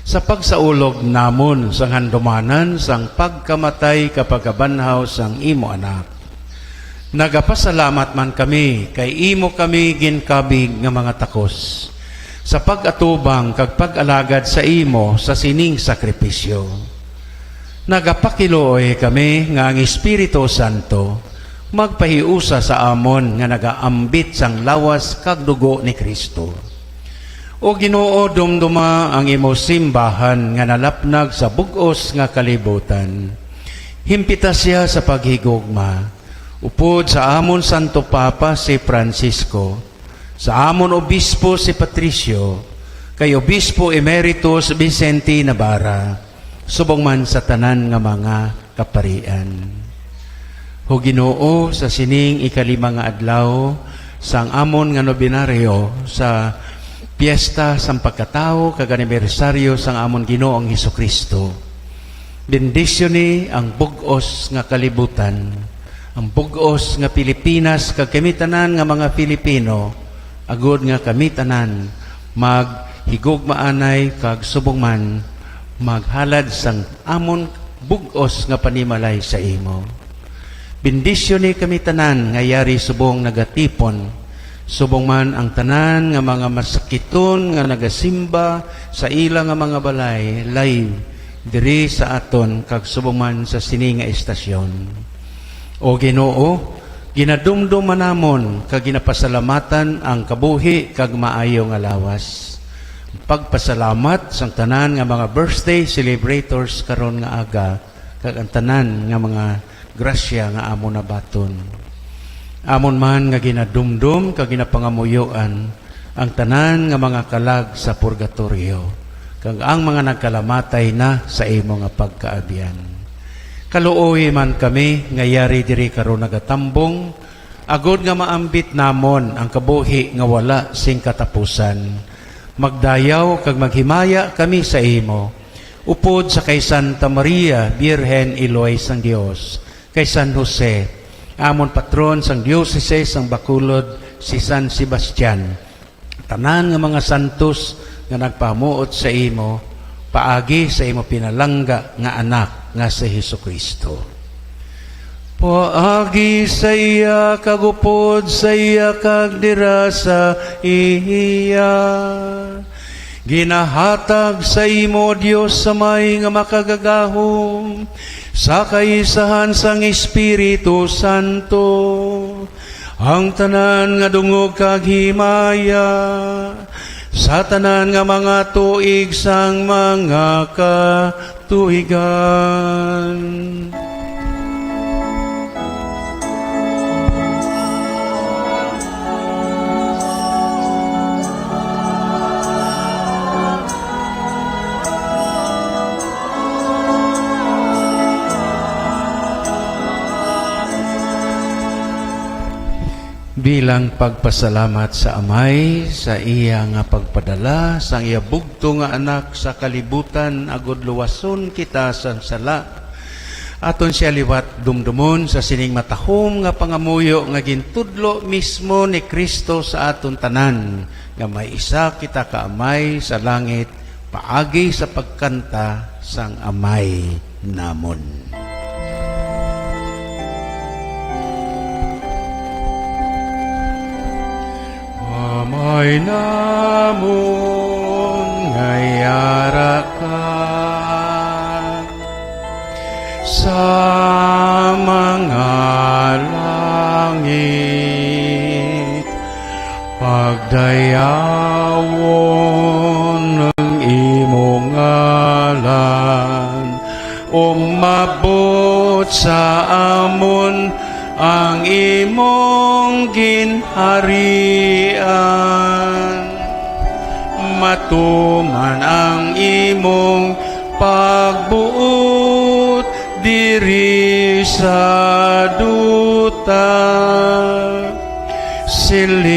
sa pagsaulog namon sang handumanan sang pagkamatay kag pagkabanhaw sang imo Anak. Nagapasalamat man kami kay imo kami ginkabig nga mga takos sa pag-atubang kag pag-alagad sa imo sa sining sakripisyo. Nagapakiluoy kami nga ang Espiritu Santo magpahiusa sa amon nga nagaambit sang lawas kag dugo ni Cristo. O Ginoo, dumduma ang imo simbahan nga nalapnag sa bug-os nga kalibutan. Himpita sia sa paghigugma, upod sa amon Santo Papa si Francisco, sa amon Obispo si Patricio, kay Obispo Emeritus Vicente Navarra, subong man sa tanan nga mga kaparian. O Ginoo, sa sining ikalima nga adlaw sang amon nga nobenaryo sa piyesta sang pagkatawo kag anibersaryo sang amon Ginoong Jesu-Cristo, bendisyoni ang bug-os nga kalibutan, ang bug-os nga Pilipinas, kag kami tanan nga mga Filipino, agod nga kami tanan maghigugmaanay kag subong man maghalad sang amon bug-os nga panimalay sa imo. Bendisyoni kami tanan nga yari subong nagatipon, subong man ang tanan nga mga masakiton nga nagasimba sa ila nga mga balay live diri sa aton kag subong man sa sini nga estasyon. O Ginoo, ginadumdom man namon kag ginapasalamatan ang kabuhi kag maayo nga lawas. Pagpasalamat sang tanan nga mga birthday celebrators karon nga aga, kag ang tanan nga mga grasya nga amon nabaton. Amon man nga ginadumdom kag ginapangamuyoan ang tanan nga mga kalag sa purgatorio, kag ang mga nagkalamatay na sa imo nga pagkaabyan. Kaluoyi man kami nga yari diri karon nagatambong, agod nga maambit namon ang kabuhi nga wala sing katapusan. Magdayaw kag maghimaya kami sa imo, upod sa kay Santa Maria, Birhen Iloy sang Dios, kay San Jose, amon patron sang Diocese sang Bacolod, si San Sebastian, tanan nga mga santos nga nagpahamuot sa imo, paagi sa imo pinalangga nga Anak nga si Jesu-Cristo. Paagi sa iya, kag upod sa iya, kag dira sa iya, ginahatag sa imo, Dios Amay nga Makagagahom, sa kaisahan sang Espiritu Santo, Ang tanan nga dungog kag himaya, sa tanan nga mga tuig sang mga katuigan. Bilang pagpasalamat sa Amay sa iya nga pagpadala sang iya bugto nga Anak sa kalibutan, agod luwason kita sang sala, aton sia liwat dumdumon sa sining matahom nga pangamuyo nga gintudlo mismo ni Cristo sa aton tanan, nga may isa kita ka Amay sa langit, paagi sa pagkanta sang Amay namon. Amay namon nga yara ka sa mga langit, pagdayawon ang imong ngalan, umabot sa amon ang imong ginharian. Matuman ang imong pagbuot diri sa duta. Siling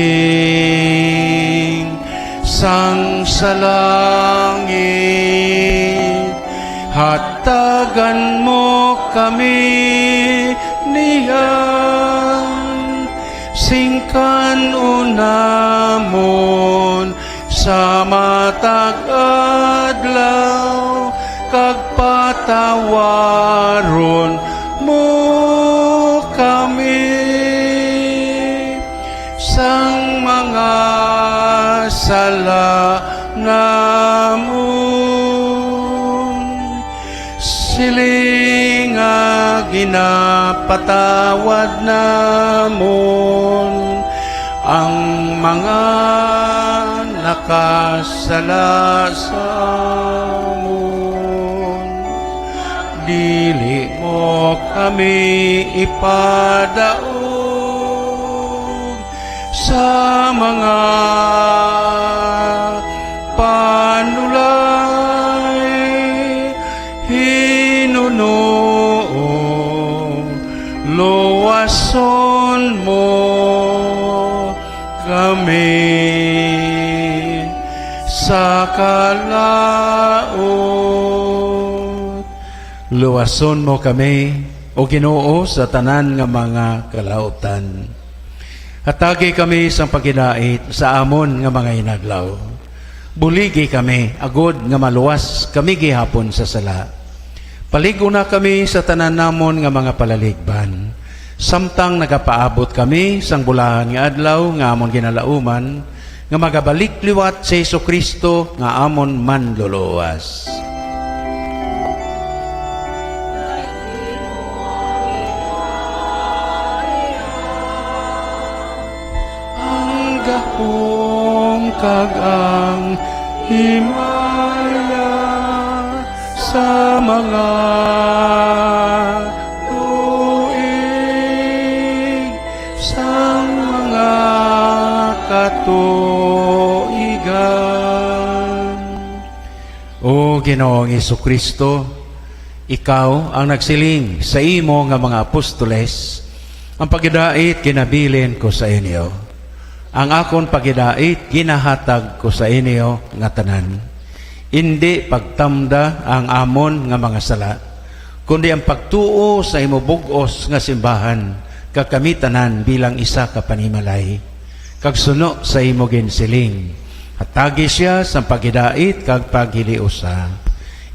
sang sa langit, hatagan mo kami niyan. Singkan unamon sa matag adlaw, kag patawaron mo kami sang mga sala namon, siling nga ginapatawad namon ang mga nakasala sa amon. Dili mo kami ipadaog sa mga panulay, hinunoo luwason mo kami sa kalaut. Luwason mo kami, O Ginoo, sa tanan nga mga kalautan. Hatagi kami sang paghidait sa amon nga mga inadlaw. Buligi kami, agod nga maluwas kami gihapon sa sala. Palig-ona kami sa tanan namon nga mga palaligban, samtang nagapaabot kami sang bulahan nga adlaw nga amon ginalauman, nga magabalik liwat si Jesu-Cristo nga amon Manluluwas. Ang gahom kag ang himaya sa mga tuig sang mga katuigan. O Ginoong Jesu-Cristo, ikaw ang nagsiling sa imo nga mga apostoles, "Ang paghidait ginabilin ko sa inyo, ang akon paghidait ginahatag ko sa inyo nga tanan." Indi pagtamda ang amon nga mga sala, kundi ang pagtuo sa imo bug-os nga simbahan, kag kami tanan bilang isa ka panimalay. Kag suno sa imo ginsiling, hatagi sia sang paghidait kag paghiliusa,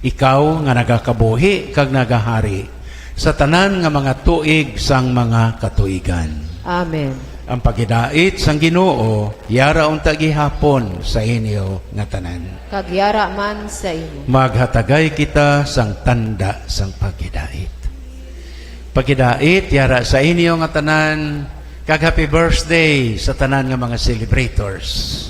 ikaw nga nagakabuhi kag nagahari sa tanan nga mga tuig sang mga katuigan. Amen. Ang paghidait sang Ginoo yara unta gihapon sa inyo nga tanan. Kag yara man sa imo. Maghatagay kita sang tanda sang paghidait. Paghidait yara sa inyo nga tanan, Kag happy birthday sa tanan nga mga celebrators.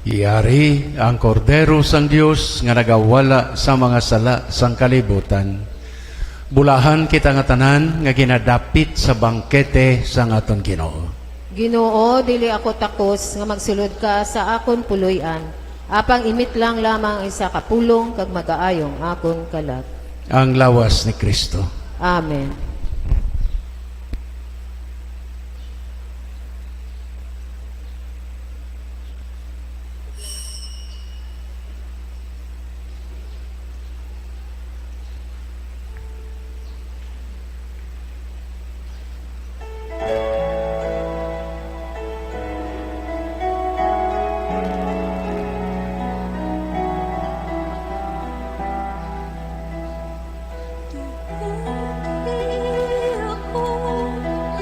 Yari ang Kordero sang Dios nga nagawala sa mga sala sang kalibutan. Bulahan kita nga tanan nga ginadapit sa bangkete sang aton Ginoo. Ginoo, dili ako takos nga magsulod ka sa akon puloy-an, apang imitlang lamang ang isa ka pulong kag magaayo ang akon kalag. Ang lawas ni Cristo. Amen.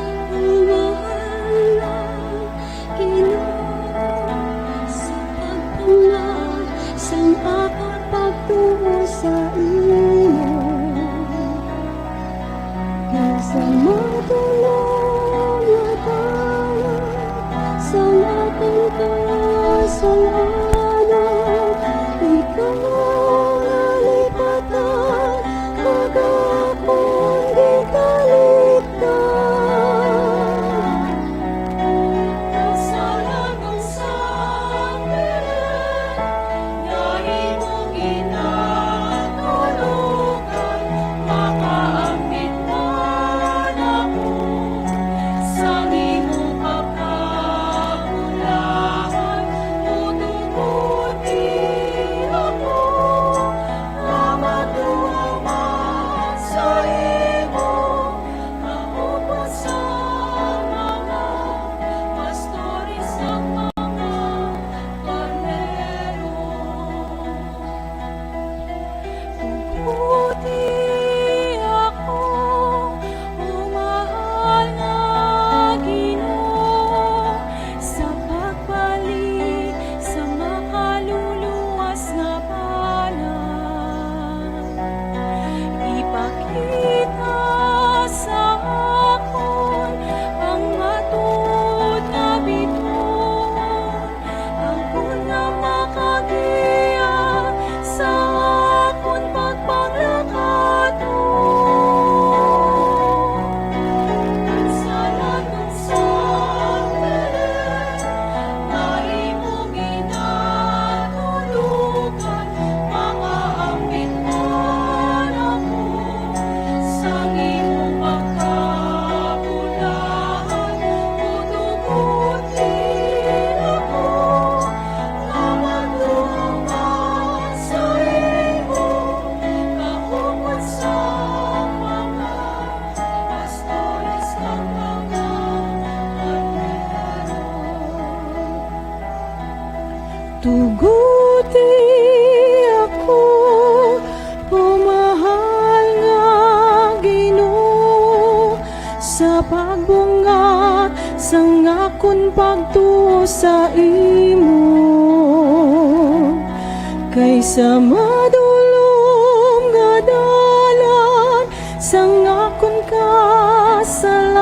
Tuguti ako, O mahal nga Ginoo, sa pagbunga sang akon pagtuo sa imo. Kag sa madulom nga dalan sang akon kasalanan, ikaw nalipatan, kag akon ginkaligtan. Kasalanan sa Nga imo ginatulugan, makaambit man ako sang imo pagkabulahan. Tutukuti ako nga magtuo man sa imo, kaupod sa mga pastores kag mga Cordero. Tuguti ako, O mahal nga Ginoo, sa pagbalik sa makaluluwas nga banag. Ipakita sa akon ang matuod nga bituon, agod nga makagiya sa akon pagpanglakaton. Kasalanan sa Belen, nga imo ginatulugan, makaambit man ako sang imo pagkabulahan. Tutuguti ako nga magtuman sa imo, kaupod sa mga pastores kag mga kordero. Tuguti ako, O mahal nga Ginoo, sa pagbunga sang akon pagtuo sa imo. Kay sa madulom nga dalan sang akon kasalanan,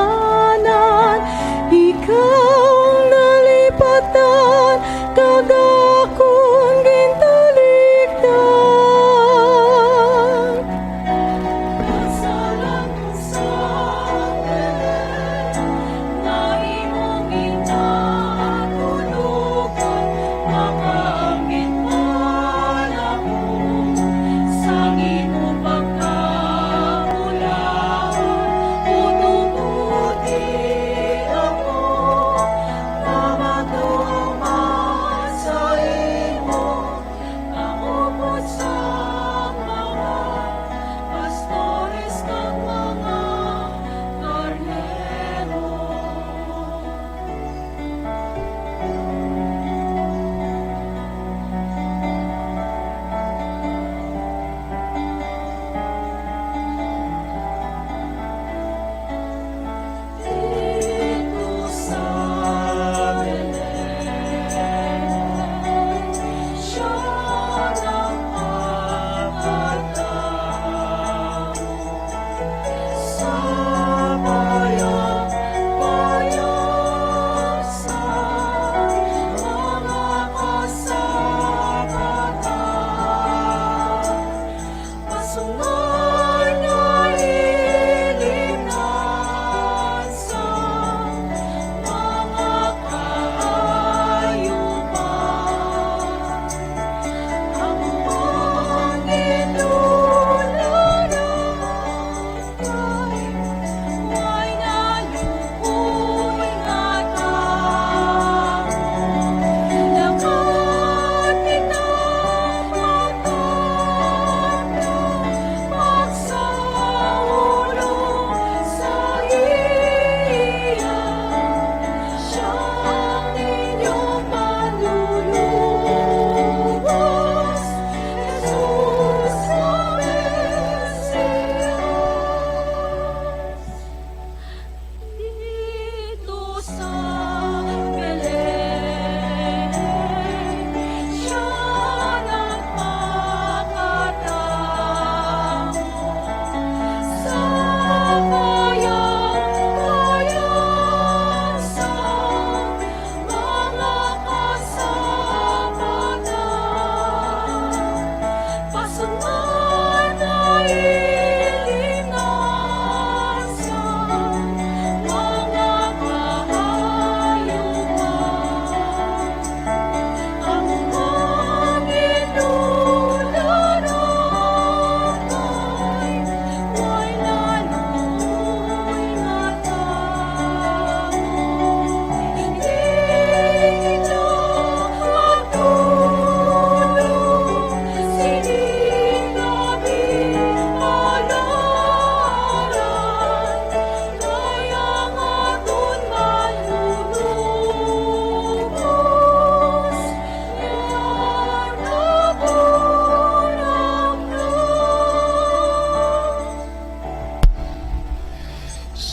ikaw ang nalipatan kag akon gintalikdan.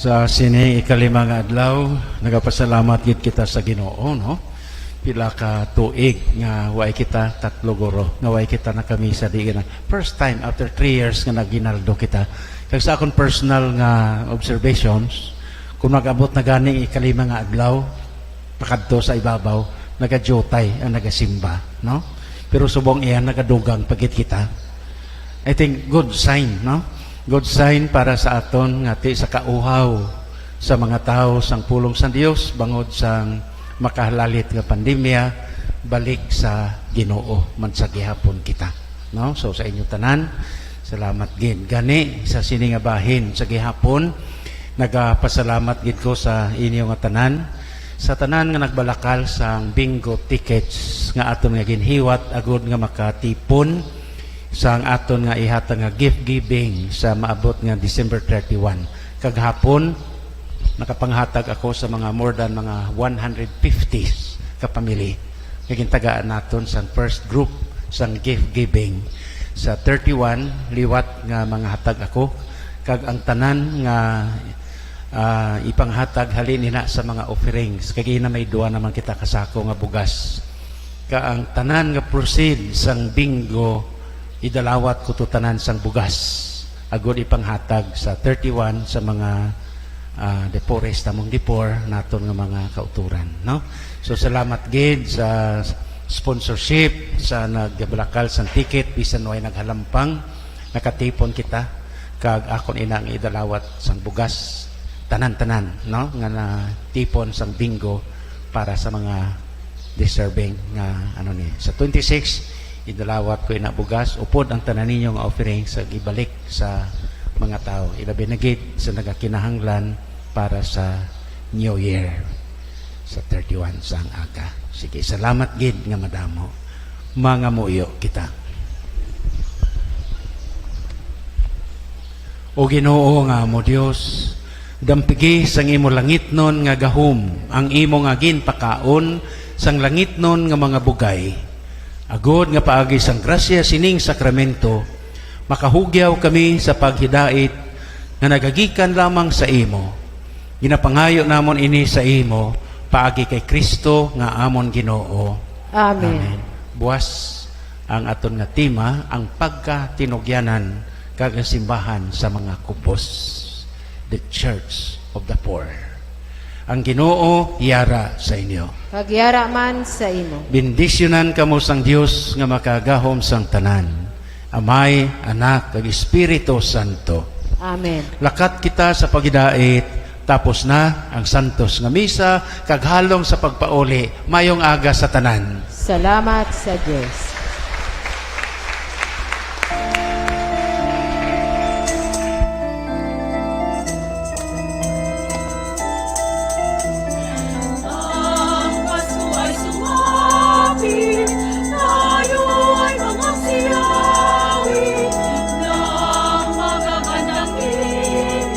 Sa sini ikalima nga adlaw, nagapasalamat gid kita sa Ginoo, no? Pila ka tuig nga way kita, tatlo guro, nga way kita nakamisa, di gina. First time after three years nga naginaldo kita. Kag sa akon personal nga observations, kung nag-abot na gani ikalima nga adlaw, pakadto sa ibabaw, nagadiyutay ang nagasimba, no? Pero subong iya, nagadugang pa gid kita. I think good sign, no? Good sign para sa aton nga ti sa kauhaw sa mga tawo sang pulong sang Dios bangod sang makahalalit nga pandemya, balik sa Ginoo man sa gihapon kita, no? So, sa inyo tanan, salamat gid. Gani, sa sini nga bahin sa gihapon, nagapasalamat gid ko sa inyo nga tanan, sa tanan nga nagbalakal sang bingo tickets nga aton nga ginhiwat agud nga makatipon sang aton nga ihatag nga gift giving sa maabot nga December thirty-one. Kag hapon, nakapanghatag ako sa mga more than mga one hundred fifty ka family nga gintagaan naton sang first group sang gift giving. Sa thirty-one, liwat nga manghatag ako, kag ang tanan nga, ah, ipanghatag halin ina sa mga offerings. Kag ina may dua naman kita ka sako nga bugas. Ka ang tanan nga proceed sang bingo, idalawat ko to tanan sang bugas, agud ipanghatag sa thirty-one sa mga, ah, the poorest among the poor, naton nga mga kauturan, no? So, salamat gid sa sponsorship, sa nagbalakal sang ticket, bisan way naghalampang, nakatipon kita, kag akon ina nga idalawat sang bugas, tanan-tanan, no, nga natipon sang bingo para sa mga deserving nga, ano ni. Sa twenty-six, idalawat ko ina bugas, upod ang tanan ninyo nga offering sa gibalik sa mga tawo, ilabi na gid sa nagakinahanglan para sa New Year sa thirty-one sang aga. Sige, salamat gid nga madamo. Mangamuyo kita. O Ginoo nga amo Dios, dampigi sang imo langitnon nga gahom ang imo nga ginpakaon sang langitnon nga mga bugay, agod nga paagi sang grasya sining sakramento, makahugyaw kami sa paghidait nga nagagikan lamang sa imo. Ginapangayo namon ini sa imo paagi kay Cristo nga amon Ginoo. Amen. Amen. Buwas ang aton nga tema, ang pagkatinugyanan kag ang simbahan sa mga kubos, the Church of the Poor. Ang Ginoo yara sa inyo. Kag yara man sa imo. Bendisyonan kamo sang Dios nga makagahom sang tanan, Amay, Anak, kag Espiritu Santo. Amen. Lakat kita sa paghidait, tapos na ang santos nga misa, kag halong sa pagpauli, mayong aga sa tanan. Salamat sa Dios. Ang Pasko ay sumapit, tayo ay magsiyawi ng magagandang tinig,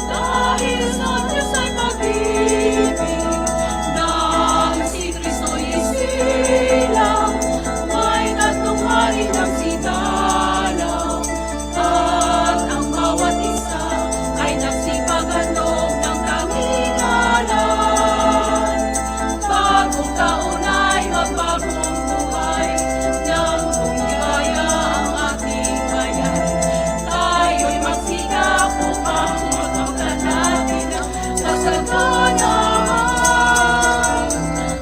dahil sa Diyos ay pag-ibig, nang si Kristo'y isilang, may tatlong hari nagsidalang. At ang bawat isa ay nagsipaghandog ng kalingalan. Bagong taon ay magbagong buhay, nang lumigaya ang ating bayan. Tayo'y magsikap upang mapagtan natin ang kasaganahan.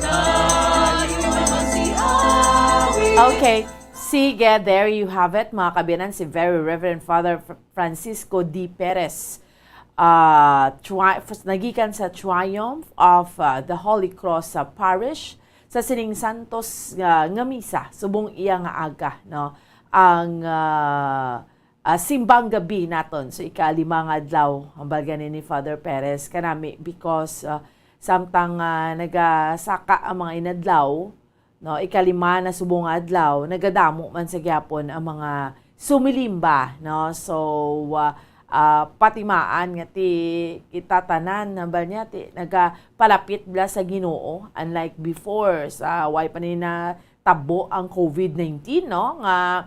Tayo'y magsiawi. Okay. Sige, there you have it, mga kabiyanan, si Very Reverend Father Fr-, Francisco D. Perez, ah, tri-, nagikan sa Triumph of, ah, the Holy Cross, ah, Parish sa sining santos nga, nga misa subong iya nga aga, no? Ang, ah, ah, simbang gabi naton. So, ikalima nga adlaw, ang balga ni, ni Father Perez kanami because, ah, samtang, ah, nagasaka ang mga inadlaw, no, ikalima na subong nga adlaw, nagadamo man sa gyapon ang mga sumilimba, no? So, ah, ah, patimaan nga ti kita tanan, hambal niya, ti nagapalapit bala sa Ginoo, unlike before, sa way pa ni natabo ang covid nineteen, no? Nga,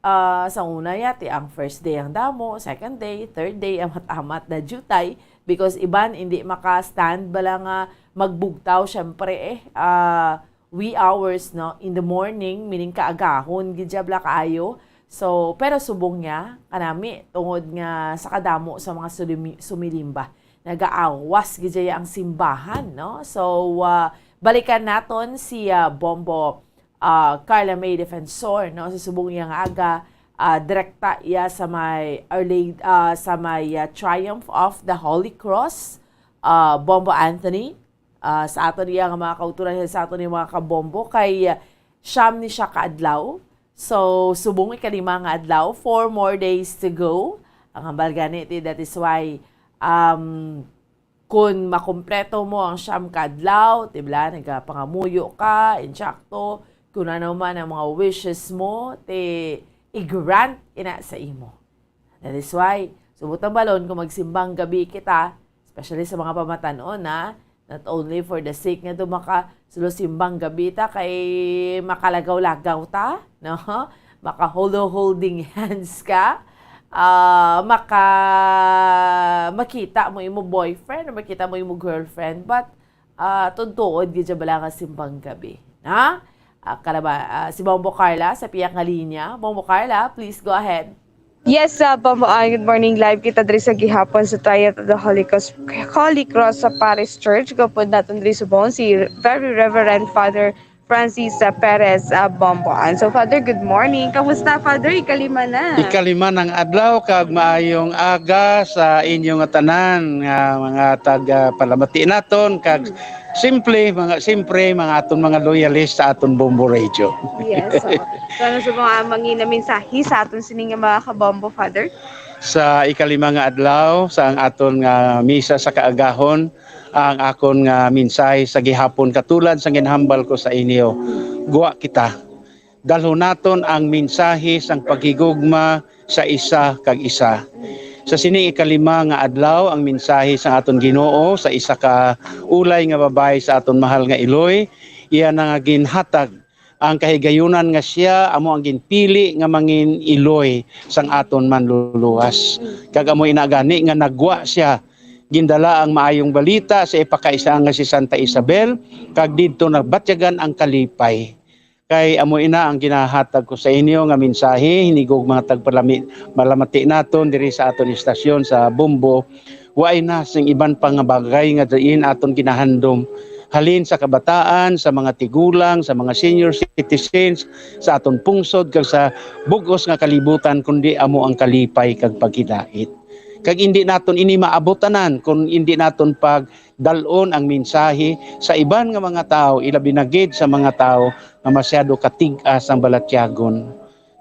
ah, sa una, yati ang first day ang damo, second day, third day, amat-amat na diutay, Because iban, hindi maka-stand bala nga magbugtaw, syempre, eh, ah, wee hours, no, in the morning, meaning kaagahon gid siya bala kaayo. So, pero subong niya, kanami, tungod nga sa kadamo sa mga sulimi-, sumilimba, nagaawas gid siya ang simbahan, no? So, ah, balikan naton si, ah, Bombo, ah, Carla May Defensor, no? Sa subong niya nga aga, ah, direkta iya sa may Our Lady, ah, sa may, ah, Triumph of the Holy Cross, ah, Bombo Anthony, ah, sa aton iya nga mga kauturan, sa aton iya mga kabombo, kay, ah, siyam ni siya ka adlaw. So, subong ikalima nga adlaw, four more days to go. Ang hambal gani, ti, that is why, um, kun makumpleto mo ang siyam ka adlaw, ti bala, nagapangamuyo ka, insakto, kun ano man ang mga wishes mo, ti, i-grant ina sa imo. That is why, subot ang balon kung magsimbang gabi kita, especially sa mga pamatanon, ha? Not only for the sake nga do maka-, sulo simbang gabi ta, kay makalagaw-lagaw ta, no? Maka-holding hands ka, ah, maka-, makita mo imo boyfriend or makita mo imo girlfriend, but, ah, tuntuod gid siya bala nga simbang gabi, na? Ah, kalaba-, ah, si Bombo Carla sa pihak nga linya. Bombo Carla, please go ahead. Yes, uh, Bombo Ann, good morning. Live kita diri sa gihapon sa Triumph of the Holy Cross, Holy Cross sa Parish Church. Gapod naton diri subong si Very Reverend Father Francis, uh, Perez, uh, Bombo Ann. So, Father, good morning. Kamusta, Father? Ikalima na. Ikalima ng adlaw, kag maayong aga sa inyo nga tanan, nga mga taga palamati naton, kag simple, mga, siyempre, mga aton mga loyalist sa aton Bombo Radio. Yes, so, so ano sa mga mangina mensahe sa aton sining nga mga kabombo, Father? Sa ikalima nga adlaw sa ang aton nga misa sa kaagahon, ang akon nga mensahe sa gihapon, katulad sang ginhambal ko sa inyo, gwa kita. Dalhon naton ang mensahe sang paghigugma sa isa kag isa. Sa sining ikalima nga adlaw, ang mensahe sang aton Ginoo sa isa ka ulay nga babayi sa aton mahal nga Iloy, iya na nga ginhatag ang kahigayunan nga siya amo ang ginpili nga mangin-iloy sang aton Manluluwas. Kag amo ina gani nga nagwa sia, gindala ang maayong balita sa ipakaisa nga si Santa Isabel, kag didto nabatyagan ang kalipay. Kay amo ina ang ginahatag ko sa inyo nga mensahe, hinigog mga tagpalami-, malamati naton diri sa aton istasyon sa Bombo. Waay na sing iban pa nga bagay nga diin aton ginahandom, halin sa kabataan, sa mga tigulang, sa mga senior citizens, sa aton pungsod, kag sa bug-os nga kalibutan, kundi amo ang kalipay kag pagkidait. Kag indi naton ini maabot tanan kon indi naton pagdal-on ang mensahe sa iban nga mga tawo, ilabi na gid sa mga tawo nga masyado katig-a sang balatyagon.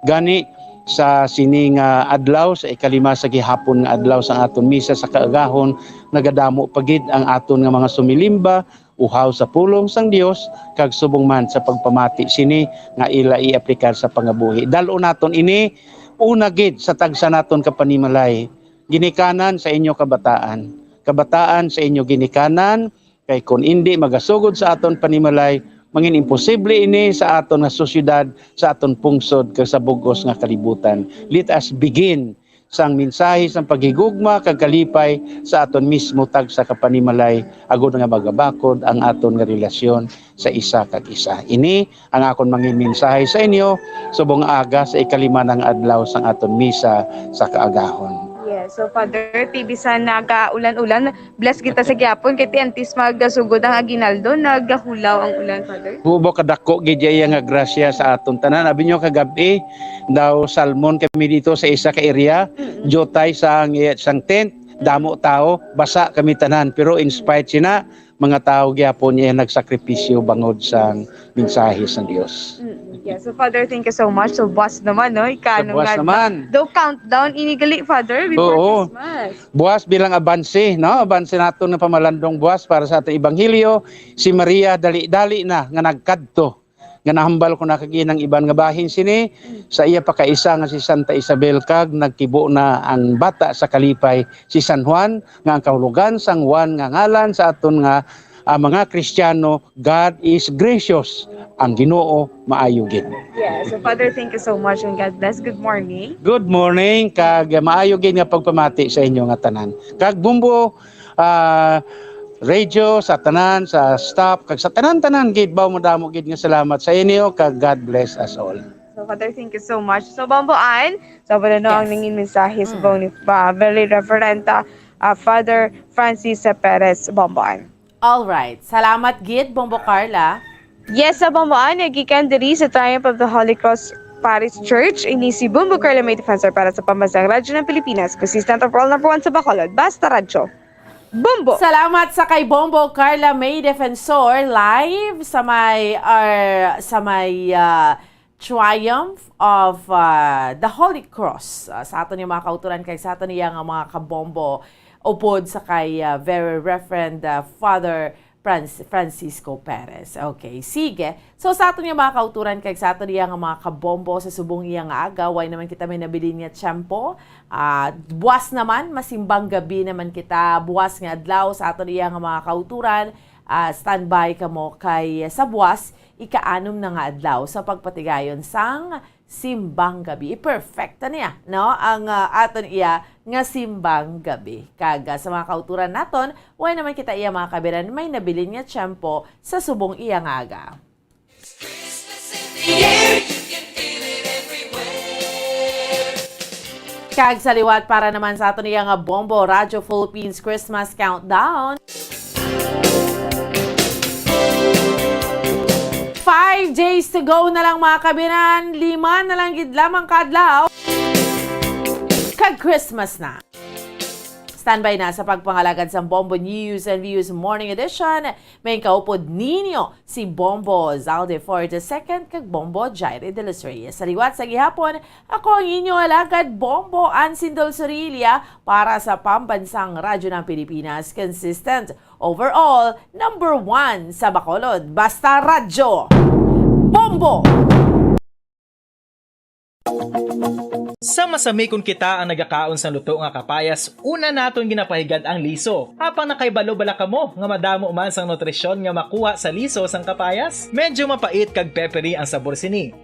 Gani, sa sini nga adlaw, sa ikalima sa gihapon nga adlaw sang aton misa sa kaagahon, nagadamo pa gid ang aton nga mga sumilimba, uhaw sa pulong sang Dios, kag subong man sa pagpamati sini nga ila i-aplikar sa pangabuhi. Dal-on naton ini, una gid sa tagsa naton ka panimalay, ginikanan sa inyo kabataan, kabataan sa inyo ginikanan, kay kon indi magasugod sa aton panimalay, mangin imposible ini sa aton nga sosyedad, sa aton pungsod, kag sa bug-os nga kalibutan. Let us begin sang mensahe sang paghigugma kag kalipay sa aton mismo tagsa ka panimalay, agod nga magabakod ang aton nga relasyon sa isa kag isa. Ini ang akon mangin mensahe sa inyo subong aga sa ikalima nga adlaw sang aton misa sa kaagahon. Yes. So, Father, ti bisan nagaulan-ulan, bless kita sa gihapon kay ti antes magasugod ang aguinaldo, nagahulaw ang ulan, Father. Hubo kadako gid iya nga grasya sa aton tanan. Abi nyo kagab-i, daw salmon kami dito sa isa ka area, Mm-mm. Diutay sang, sang tent, damo tao, basa kami tanan. Pero in spite sina, mga tao gyapon iya nagsakripisyo bangod sang mensahe sang Dios. Mm, yeah. So, Father, thank you so much. So, buwas naman, no? Ikano So, buwas nga naman. Daw countdown, ini gali, Father, before Oo. Christmas. Buwas bilang abanse, no? Abanse naton nga pamalandong buwas para sa aton ebanghelyo. Si Maria, dali-dali na nga nagkadto. Nga nahambal ko na kag inang iban nga bahin sini, sa iya pakaisa nga si Santa Isabel, kag nagkibo na ang bata sa kalipay, si San Juan, nga ang kahulogan sang Juan nga ngalan sa aton nga, ah, mga Kristiyano, God is gracious, ang Ginoo maayo gid. Yeah, so Father, thank you so much and God bless. Good morning. Good morning, kag maayo gid nga pagpamati sa inyo nga tanan. Kag Bombo, ah, radio, sa tanan, sa staff, kag sa tanan-tanan gid, baw madamo gid nga salamat sa inyo, kag God bless us all. So, Father, thank you so much. So, Bombo Ann, so, wala na ang Yes. nangin mensahe sa Mm. bawang ni, ah, Very Reverend, ah, ah, Father Francis Perez, Bombo Ann. All right. Salamat gid, Bombo Carla. Yes, sa Bombo Ann, gikan diri sa Triumph of the Holy Cross Parish Church, ini si Bombo Carla May Defensor para sa Pambansang Radyo ng Pilipinas, consistent of all number one sa Bacolod. Basta Radyo. Bombo! Salamat sa kay Bombo Carla May Defensor, live sa may, or sa may, ah, Triumph of, ah, the Holy Cross, ah, sa aton nga mga kauturan kag sa aton iya nga mga kabombo, upod sa kay, ah, Very Reverend, ah, Father Franc-, Francisco Perez. Okay, sige. So, sa aton nga mga kauturan kag sa aton iya nga mga kabombo sa subong iya nga aga, way naman kita may nabilin nga tiyempo. Ah, buwas naman, masimbang gabi naman kita. Buwas nga adlaw sa aton iya nga mga kauturan. Ah, standby kamo kay sa buwas, ika-anom na nga adlaw sa pagpatigayon sang simbang gabi. Perfecta niya, no? Ang, ah, aton iya nga simbang gabi. Kag, ah, sa mga kauturan naton, way naman kita iya mga kabiran may nabilin nga tiyempo sa subong iya nga aga. Kag sa liwat para naman sa aton iya nga Bombo Radyo Philippines Christmas Countdown. Five days to go na lang, mga kabiran. Lima na lang gid lamang ka adlaw kag Christmas na. Standby na sa pagpangalagad sang Bombo News and Views Morning Edition. May kaupod ninyo si Bombo Zalde Forte the second kag Bombo Jaire de los Reyes. Sa liwat sa gihapon, ako ang inyo alagad, Bombo Ann Sindol Sorilla, para sa Pambansang Radyo ng Pilipinas, consistent, overall, number one sa Bacolod. Basta Radyo, Bombo! Sa masami kon kita ang nagakaon sang luto nga kapayas, una naton ginapahigad ang liso. Apang nakaibalo bala kamo nga madamo man sang nutrisyon nga makuha sa liso sang kapayas? Medyo mapait kag peppery ang sabor sini.